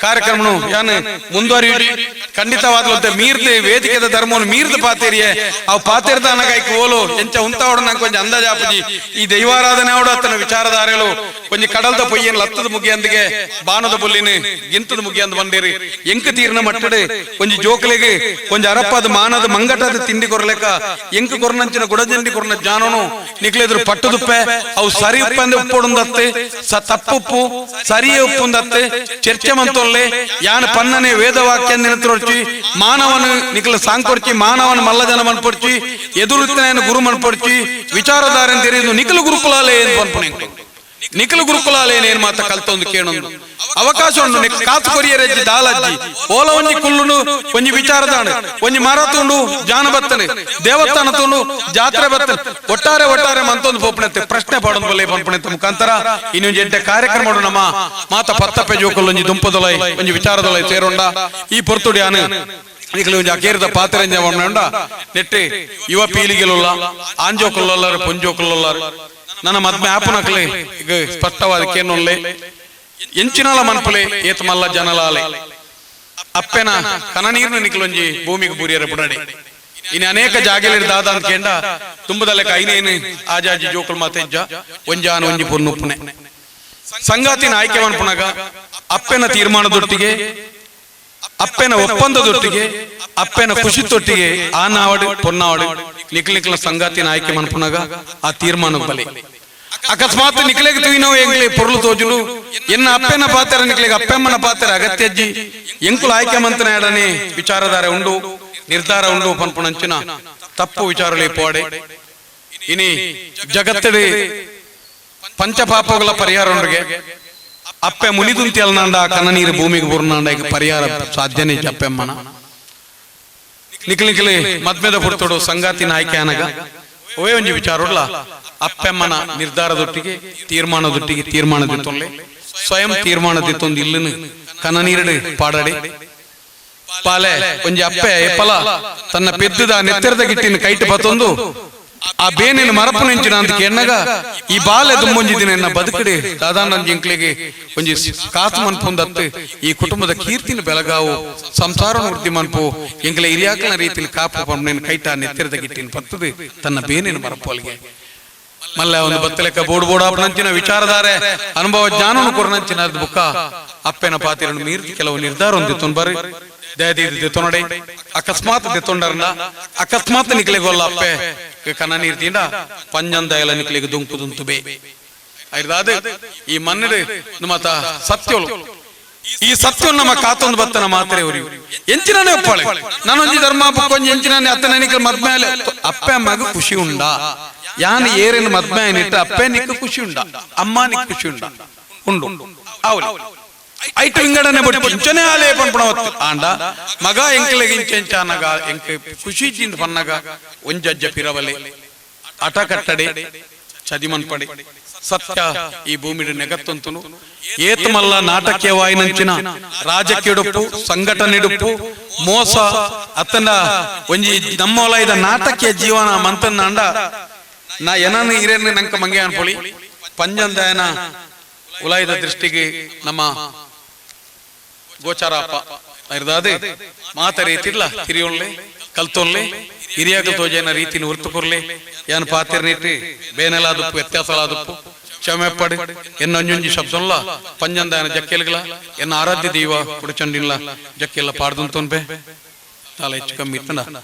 ಕಾರ್ಯಕ್ರಮನು ಯಾನ್ ಮುಂದುವರಿಯುಡಿ ಖಂಡಿತವಾದ ಮೀರ್ದ ವೇದಿಕೆದ ಧರ್ಮವನ್ನು ಮೀರ್ದ ಪಾತೇರಿಯೆ ಅವು ಪಾತೇರ್ದ ಅನಗಾಯ್ಕ ಓಲು ಎಂಚ ಉಂತಾವಡ ನಂಗೆ ಕೊಂಚ ಅಂದಾಜಾಪುಜಿ. ಈ ದೈವಾರಾಧನೆ ಅವಡು ಅತ್ತನ ವಿಚಾರಧಾರೆಗಳು ಕೊಂಚ ಕಡಲ್ದ ಪೊಯ್ಯನ್ ಲತ್ತದ ಮುಗಿಯಂದಿಗೆ ಬಾನದ ಬುಲ್ಲಿನ ಗಿಂತದ ಮುಗಿಯಂದ ಬಂದಿರಿ ಎಂಕ ತೀರ್ನ ಮಟ್ಟಡೆ ಕೊಂಚ ಜೋಕ್ಲೆಗೆ ಕೊಂಚ ಅರಪ್ಪದ ಮಾನದ ಮಂಗಟದ ತಿಂಡಿ ಕೊರ್ಲೆಕ ಎಂಕ ಕೊರ್ನಂಚಿನ ಗುಡಜಂಡಿ ಕೊರ್ನ ಜ್ಞಾನನು ನಿಕ್ಲೆದ್ರು ಪಟ್ಟದುಪ್ಪೆ ಅವು ಸರಿ ಉಪ್ಪಂದೆ ಉಪ್ಪೊಡುಂದತ್ತೆ ತಪ್ಪುಪ್ಪು ಸರಿಯೇ ಉಪ್ಪುಂದತ್ತೆ ಚರ್ಚೆ ಮಂತೊಲ್ಲೆ ಯಾನ್ ಪನ್ನನೆ ವೇದವಾಕ್ಯ ನಿನತ್ರೊರ್ಚಿ ಮಾನವನು ನಿಕ್ಲ ಸಾಂಕೊರ್ಚಿ ಮಾನವನ ಮಲ್ಲ ಜನ ಮನ್ಪೊರ್ಚಿ ಎದುರುತ್ತನ ಗುರು ಮನ್ಪೊರ್ಚಿ ವಿಚಾರಧಾರೆ ತೆರೆದು ನಿಖಲು ಗುರುಕುಲಾಲೆ ಏನ್ ಪನ್ಪುನೆ ನಿಖಲು ಗುರುಕುಲಾಲೆ ಏನ್ ಮಾತ ಕಲ್ತೊಂದು ಕೇಣೊಂದು ಅವಕಾಶ ಉಂಡು ನಿಕ್ ಕಾಸು ಕೊರಿಯರೆಜ್ಜಿ ದಾಲಜ್ಜಿ ಓಲ ಒಂಜಿ ಕುಲ್ಲುನು ಒಂಜಿ ವಿಚಾರದಾಣ ಒಂಜಿ ಮರ ತುಂಡು ಜಾನ ಬತ್ತನೆ ದೇವಸ್ಥಾನ ತುಂಡು ಜಾತ್ರೆ ಬತ್ತನೆ ಒಟ್ಟಾರೆ ಒಟ್ಟಾರೆ ಮಂತೊಂದು ಪೋಪಣೆತ್ತೆ ಪ್ರಶ್ನೆ ಪಾಡೊಂದು ಬಲ್ಲೆ ಪನ್ಪಣೆತ್ತ ಮುಖಾಂತರ ಇನ್ನೊಂದು ಎಡ್ಡೆ ಕಾರ್ಯಕ್ರಮ ನಮ್ಮ ಮಾತ ಪತ್ತಪ್ಪೆ ಜೋಕುಲ್ ಒಂಜಿ ದುಂಪದೊಲೈ ಒಂಜಿ ವಿಚಾರದೊಲೈ ಸೇರೊಂಡ ಈ ಪೊರ್ತುಡಿ ಆನು ನಿಕಲು ಒಂಜಿ ಅಕೇರದ ಪಾತ್ರೆಂಜ ಉಂಡ ನೆಟ್ಟಿ ಯುವ ಪೀಳಿಗೆಲುಲ್ಲ ಆಂಜೋಕುಲ್ಲಲ್ಲಾರು ಪೊಂಜೋಕುಲ್ಲಲ್ಲಾರು ನನ್ನ ಮದ್ಮೆ ಆಪನಕ್ಲೆ ಈಗ ಸ್ಪಷ್ಟವಾದ ಕೇನೊಲ್ಲೆ ಎಂಚಿನಾಲ ಮನ್ಪಲೆ ಏತ್ ಮಲ್ಲ ಜನಲಾಲೆ ಅಪ್ಪೆನ ಕನ ನೀರ್ನ ನಿಕ್ಲೊಂಜಿ ಭೂಮಿಗೆ ಬೂರಿಯರ ಬುಡಡೆ ಇನ್ನು ಅನೇಕ ಜಾಗೆಲಿ ದಾದ ಅಂತ ಕೇಂಡ ತುಂಬದಲ್ಲ ಐನೇನು ಆಜಾಜಿ ಜೋಕುಲ್ ಮಾತೆಜ್ಜ ಒಂಜಾನ ಒಂಜಿ ಪೊನ್ನುಪ್ಪುನೆ ಸಂಗಾತಿನ ಆಯ್ಕೆ ಮನ್ಪುನಗ ಅಪ್ಪೆನ ತೀರ್ಮಾನದೊಟ್ಟಿಗೆ ಅಪ್ಪೆನ ಒಪ್ಪಂದದೊಟ್ಟಿಗೆ ಅಪ್ಪೆನ ಖುಷಿತೊಟ್ಟಿಗೆ ಆ ನಾವಡು ಪೊನ್ನಾವಡು ನಿಕ್ಲ ನಿಕ್ಲ ಸಂಗಾತಿನ ಆಯ್ಕೆ ಮನ್ಪುನಗ ಆ ತೀರ್ಮಾನ ಬಲೆ. ಅಕಸ್ಮಾತ್ ನಿಕ್ಲೆಗೆ ತೂಯಿನೋ ಎಂಗ್ಲೆ ಪೊರ್ಲು ತೋಜುಲು ಎನ್ನ ಅಪ್ಪೆನ ಪಾತ್ರ ನಿಕ್ಲೆಗೆ ಅಪ್ಪೆಮ್ಮನ ಪಾತ್ರ ಅಗತ್ಯಜ್ಜಿ ಎಂಕುಲು ಆಯ್ಕೆ ಮಂತನ ಎಡನೆ ವಿಚಾರಧಾರೆ ಉಂಡು ನಿರ್ಧಾರ ಉಂಡು ಪನ್ಪುಣಂಚಿನ ತಪ್ಪು ವಿಚಾರಲೇ ಪೋಡೆ. ಇನಿ ಜಗತ್ತಡಿ ಪಂಚಪಾಪಗಳ ಪರಿಹಾರ ಉಂಡುಗೆ ಅಪ್ಪೆ ಮುನಿದುಂತಿ ಅಲ್ನಾಂಡ ಕನ್ನ ನೀರು ಭೂಮಿಗೆ ಬುರ್ನಾಂಡ ಈಗ ಪರಿಹಾರ ಸಾಧ್ಯನೇ ಅಪ್ಪೆಮ್ಮನ. ನಿಕ್ಲಿ ನಿಕ್ಲಿ ಮದ್ಮೆದ ಪುರ್ತೋಡು ಸಂಗಾತಿನ ಆಯ್ಕೆ ಅನಗ ಒವೇ ಒಂಜಿ ವಿಚಾರ ಉಡ್ಲ ಅಪ್ಪೆಮ್ಮನ ನಿರ್ಧಾರದೊಟ್ಟಿಗೆ ತೀರ್ಮಾನದೊಟ್ಟಿಗೆ ತೀರ್ಮಾನದಿತ್ತೊಲ್ಲೆ ಸ್ವಯಂ ತೀರ್ಮಾನದಿತ್ತೊಂದು ಇಲ್ಲನು ಕನ್ನ ನೀರಡು ಪಾಡಡೆ. ಪಾಲೆ ಒಂಜಿ ಅಪ್ಪೆ ಎಪ್ಪಲ ತನ್ನ ಪೆದ್ದದ ನೆತ್ತೆರದ ಗಿಟ್ಟಿನ ಕೈಟ್ ಪತ್ತೊಂದು ಆ ಬೇನಿನ ಮರಪು ನೆಂಚಿನ ಅಂತ ಕೇಣ್ಣಗ ಈ ಬಾಲೆ ದುಂಬೊಂಜಿ ದಿನ ಎನ್ನ ಬದುಕಡೆ ದಾದಾನಂದ ಜಿಂಕ್ಲೆಗೆ ಒಂಜಿ ಕಾಸು ಮನ್ಪುಂದತ್ತು ಈ ಕುಟುಂಬದ ಕೀರ್ತಿನ ಬೆಳಗಾವು ಸಂಸಾರ ವೃದ್ಧಿ ಮನ್ಪು ಎಂಕ್ಲೆ ಹಿರಿಯಾಕನ ರೀತಿಲಿ ಕಾಪು ಪಂಪ್ನೇನು ಕೈಟ ನೆತ್ತಿರದ ಗಿಟ್ಟಿನ ಪತ್ತದು ತನ್ನ ಬೇನಿನ ಮರಪು ಮಲ್ಲ ಒಂದು ಬತ್ತಲೆಕ್ಕ ಬೋಡು ಬೋಡು ಅಪ್ಪನಂಚಿನ ವಿಚಾರಧಾರೆ ಅನುಭವ ಜ್ಞಾನನು ಕೊರನಂಚಿನ ಅದು ಬುಕ್ಕ ಅಪ್ಪೆನ ಪಾತಿರನ್ನು ಮೀರಿ ಕೆಲವು ನಿರ್ಧಾರ ಹೊಂದಿತ್ತು ಬಾರಿ ದಯದೀದಿ ದೆತ್ತೊನಡೆ ಅಕಸ್ಮಾತ್ ದೆತ್ತೊಂಡರ್ನ ಅಕಸ್ಮಾತ್ ನಿಕ್ಲೆಗೊಲ್ಲ ಅಪ್ಪೆ ಕನ್ನ ನೀರ್ ತೀಂಡ ಪಂಜಂದ ಎಲ್ಲ ನಿಕ್ಲೆಗೆ ದುಂಕು ದುಂತು ಬೇ ಐರ್ದಾದ ಈ ಮನ್ನಡು ನಮ್ಮತ ಸತ್ಯಲು ಈ ಸತ್ಯ ನಮ್ಮ ಕಾತೊಂದು ಬತ್ತನ ಮಾತ್ರೆ ಅವರಿಗೆ ಎಂಚಿನೇ ಒಪ್ಪಾಳೆ ನಾನೊಂಜಿ ಧರ್ಮ ಬುಕ್ಕೊಂಜಿ ಎಂಚಿನೇ ಅತ್ತನ ನಿಕ್ಲೆ ಮದ್ಮೇಲೆ ಅಪ್ಪೆ ಅಮ್ಮಗ ಖುಷಿ ಉಂಡ ಯಾನ್ ಏರಿನ ಮದ್ಮೆ ನಿಟ್ಟ ಅಪ್ಪೆ ನಿಕ್ಕ ಖುಷಿ ಉಂಡ ಅಮ್ಮ ನಿಕ್ ಖುಷಿ ಉಂಡ ಉಂಡು ಅವಲಿ ಐಟು ವಿಂಗಡನೆ ಬಟ್ಟಿ ಇಂಚನೆ ಆಲೆ ಪನ್ಪುಣವತ್ತು ಆಂಡ ಮಗ ಎಂಕಲೆಗೆ ಇಂಚ ಇಂಚ ಅನಗ ಎಂಕ ಖುಷಿ ಜಿಂದ ಪನ್ನಗ ಒಂಜಜ್ಜ ಪಿರವಲೆ ಅಟ ಕಟ್ಟಡೆ ಚದಿಮನ್ಪಡೆ ಸತ್ಯ ಈ ಭೂಮಿಡು ನೆಗತ್ತೊಂತುನು ಏತಮಲ್ಲ ನಾಟಕೀಯವಾಯಿನಂಚಿನ ರಾಜಕೀಯಡುಪ್ಪು ಸಂಘಟನೆಡುಪ್ಪು ಮೋಸ ಅತ್ತನ ಒಂಜಿ ನಮ್ಮೊಲ ಇದ ನಾಟಕೀಯ ಜೀವನ ಮಂತನ್ನಾಂಡ ನಾ ಏನನ್ನು ಹಿರೇನ ನಂಕ ಮಂಗೆ ಅನ್ಪೊಳಿ ಪಂಜಂದಾಯನ ಉಲಾಯದ ದೃಷ್ಟಿಗೆ ನಮ್ಮ ಗೋಚಾರ ಅಪ್ಪ ಇರ್ದಾದೆ ಮಾತ ರೀತಿಲ್ಲ ತಿರಿಯೊಳ್ಳೆ ಕಲ್ತೊಲ್ಲೆ ಹಿರಿಯಾಗ ತೋಜನ ರೀತಿನ ಹೊರ್ತು ಕೊರ್ಲೆ ಯಾನ್ ಪಾತಿರ್ನಿಟ್ಟು ಬೇನೆಲಾದುಪ್ಪು ವ್ಯತ್ಯಾಸಲಾದುಪ್ಪು ಕ್ಷಮೆಪ್ಪಡು ಎನ್ನೊಂಜೊಂಜಿ ಶಬ್ದಲ್ಲ ಪಂಜಂದಾಯನ ಜಕ್ಕೆಲ್ಗಳ ಎನ್ನ ಆರಾಧ್ಯ ದೈವ ಕುಡಚಂಡಿಲ್ಲ ಜಕ್ಕೆಲ್ಲ ಪಾಡ್ದಂತೋನ್ಬೆ ತಾಲ ಹೆಚ್ಚು ಕಮ್ಮಿ ಇತ್ತಂಡ.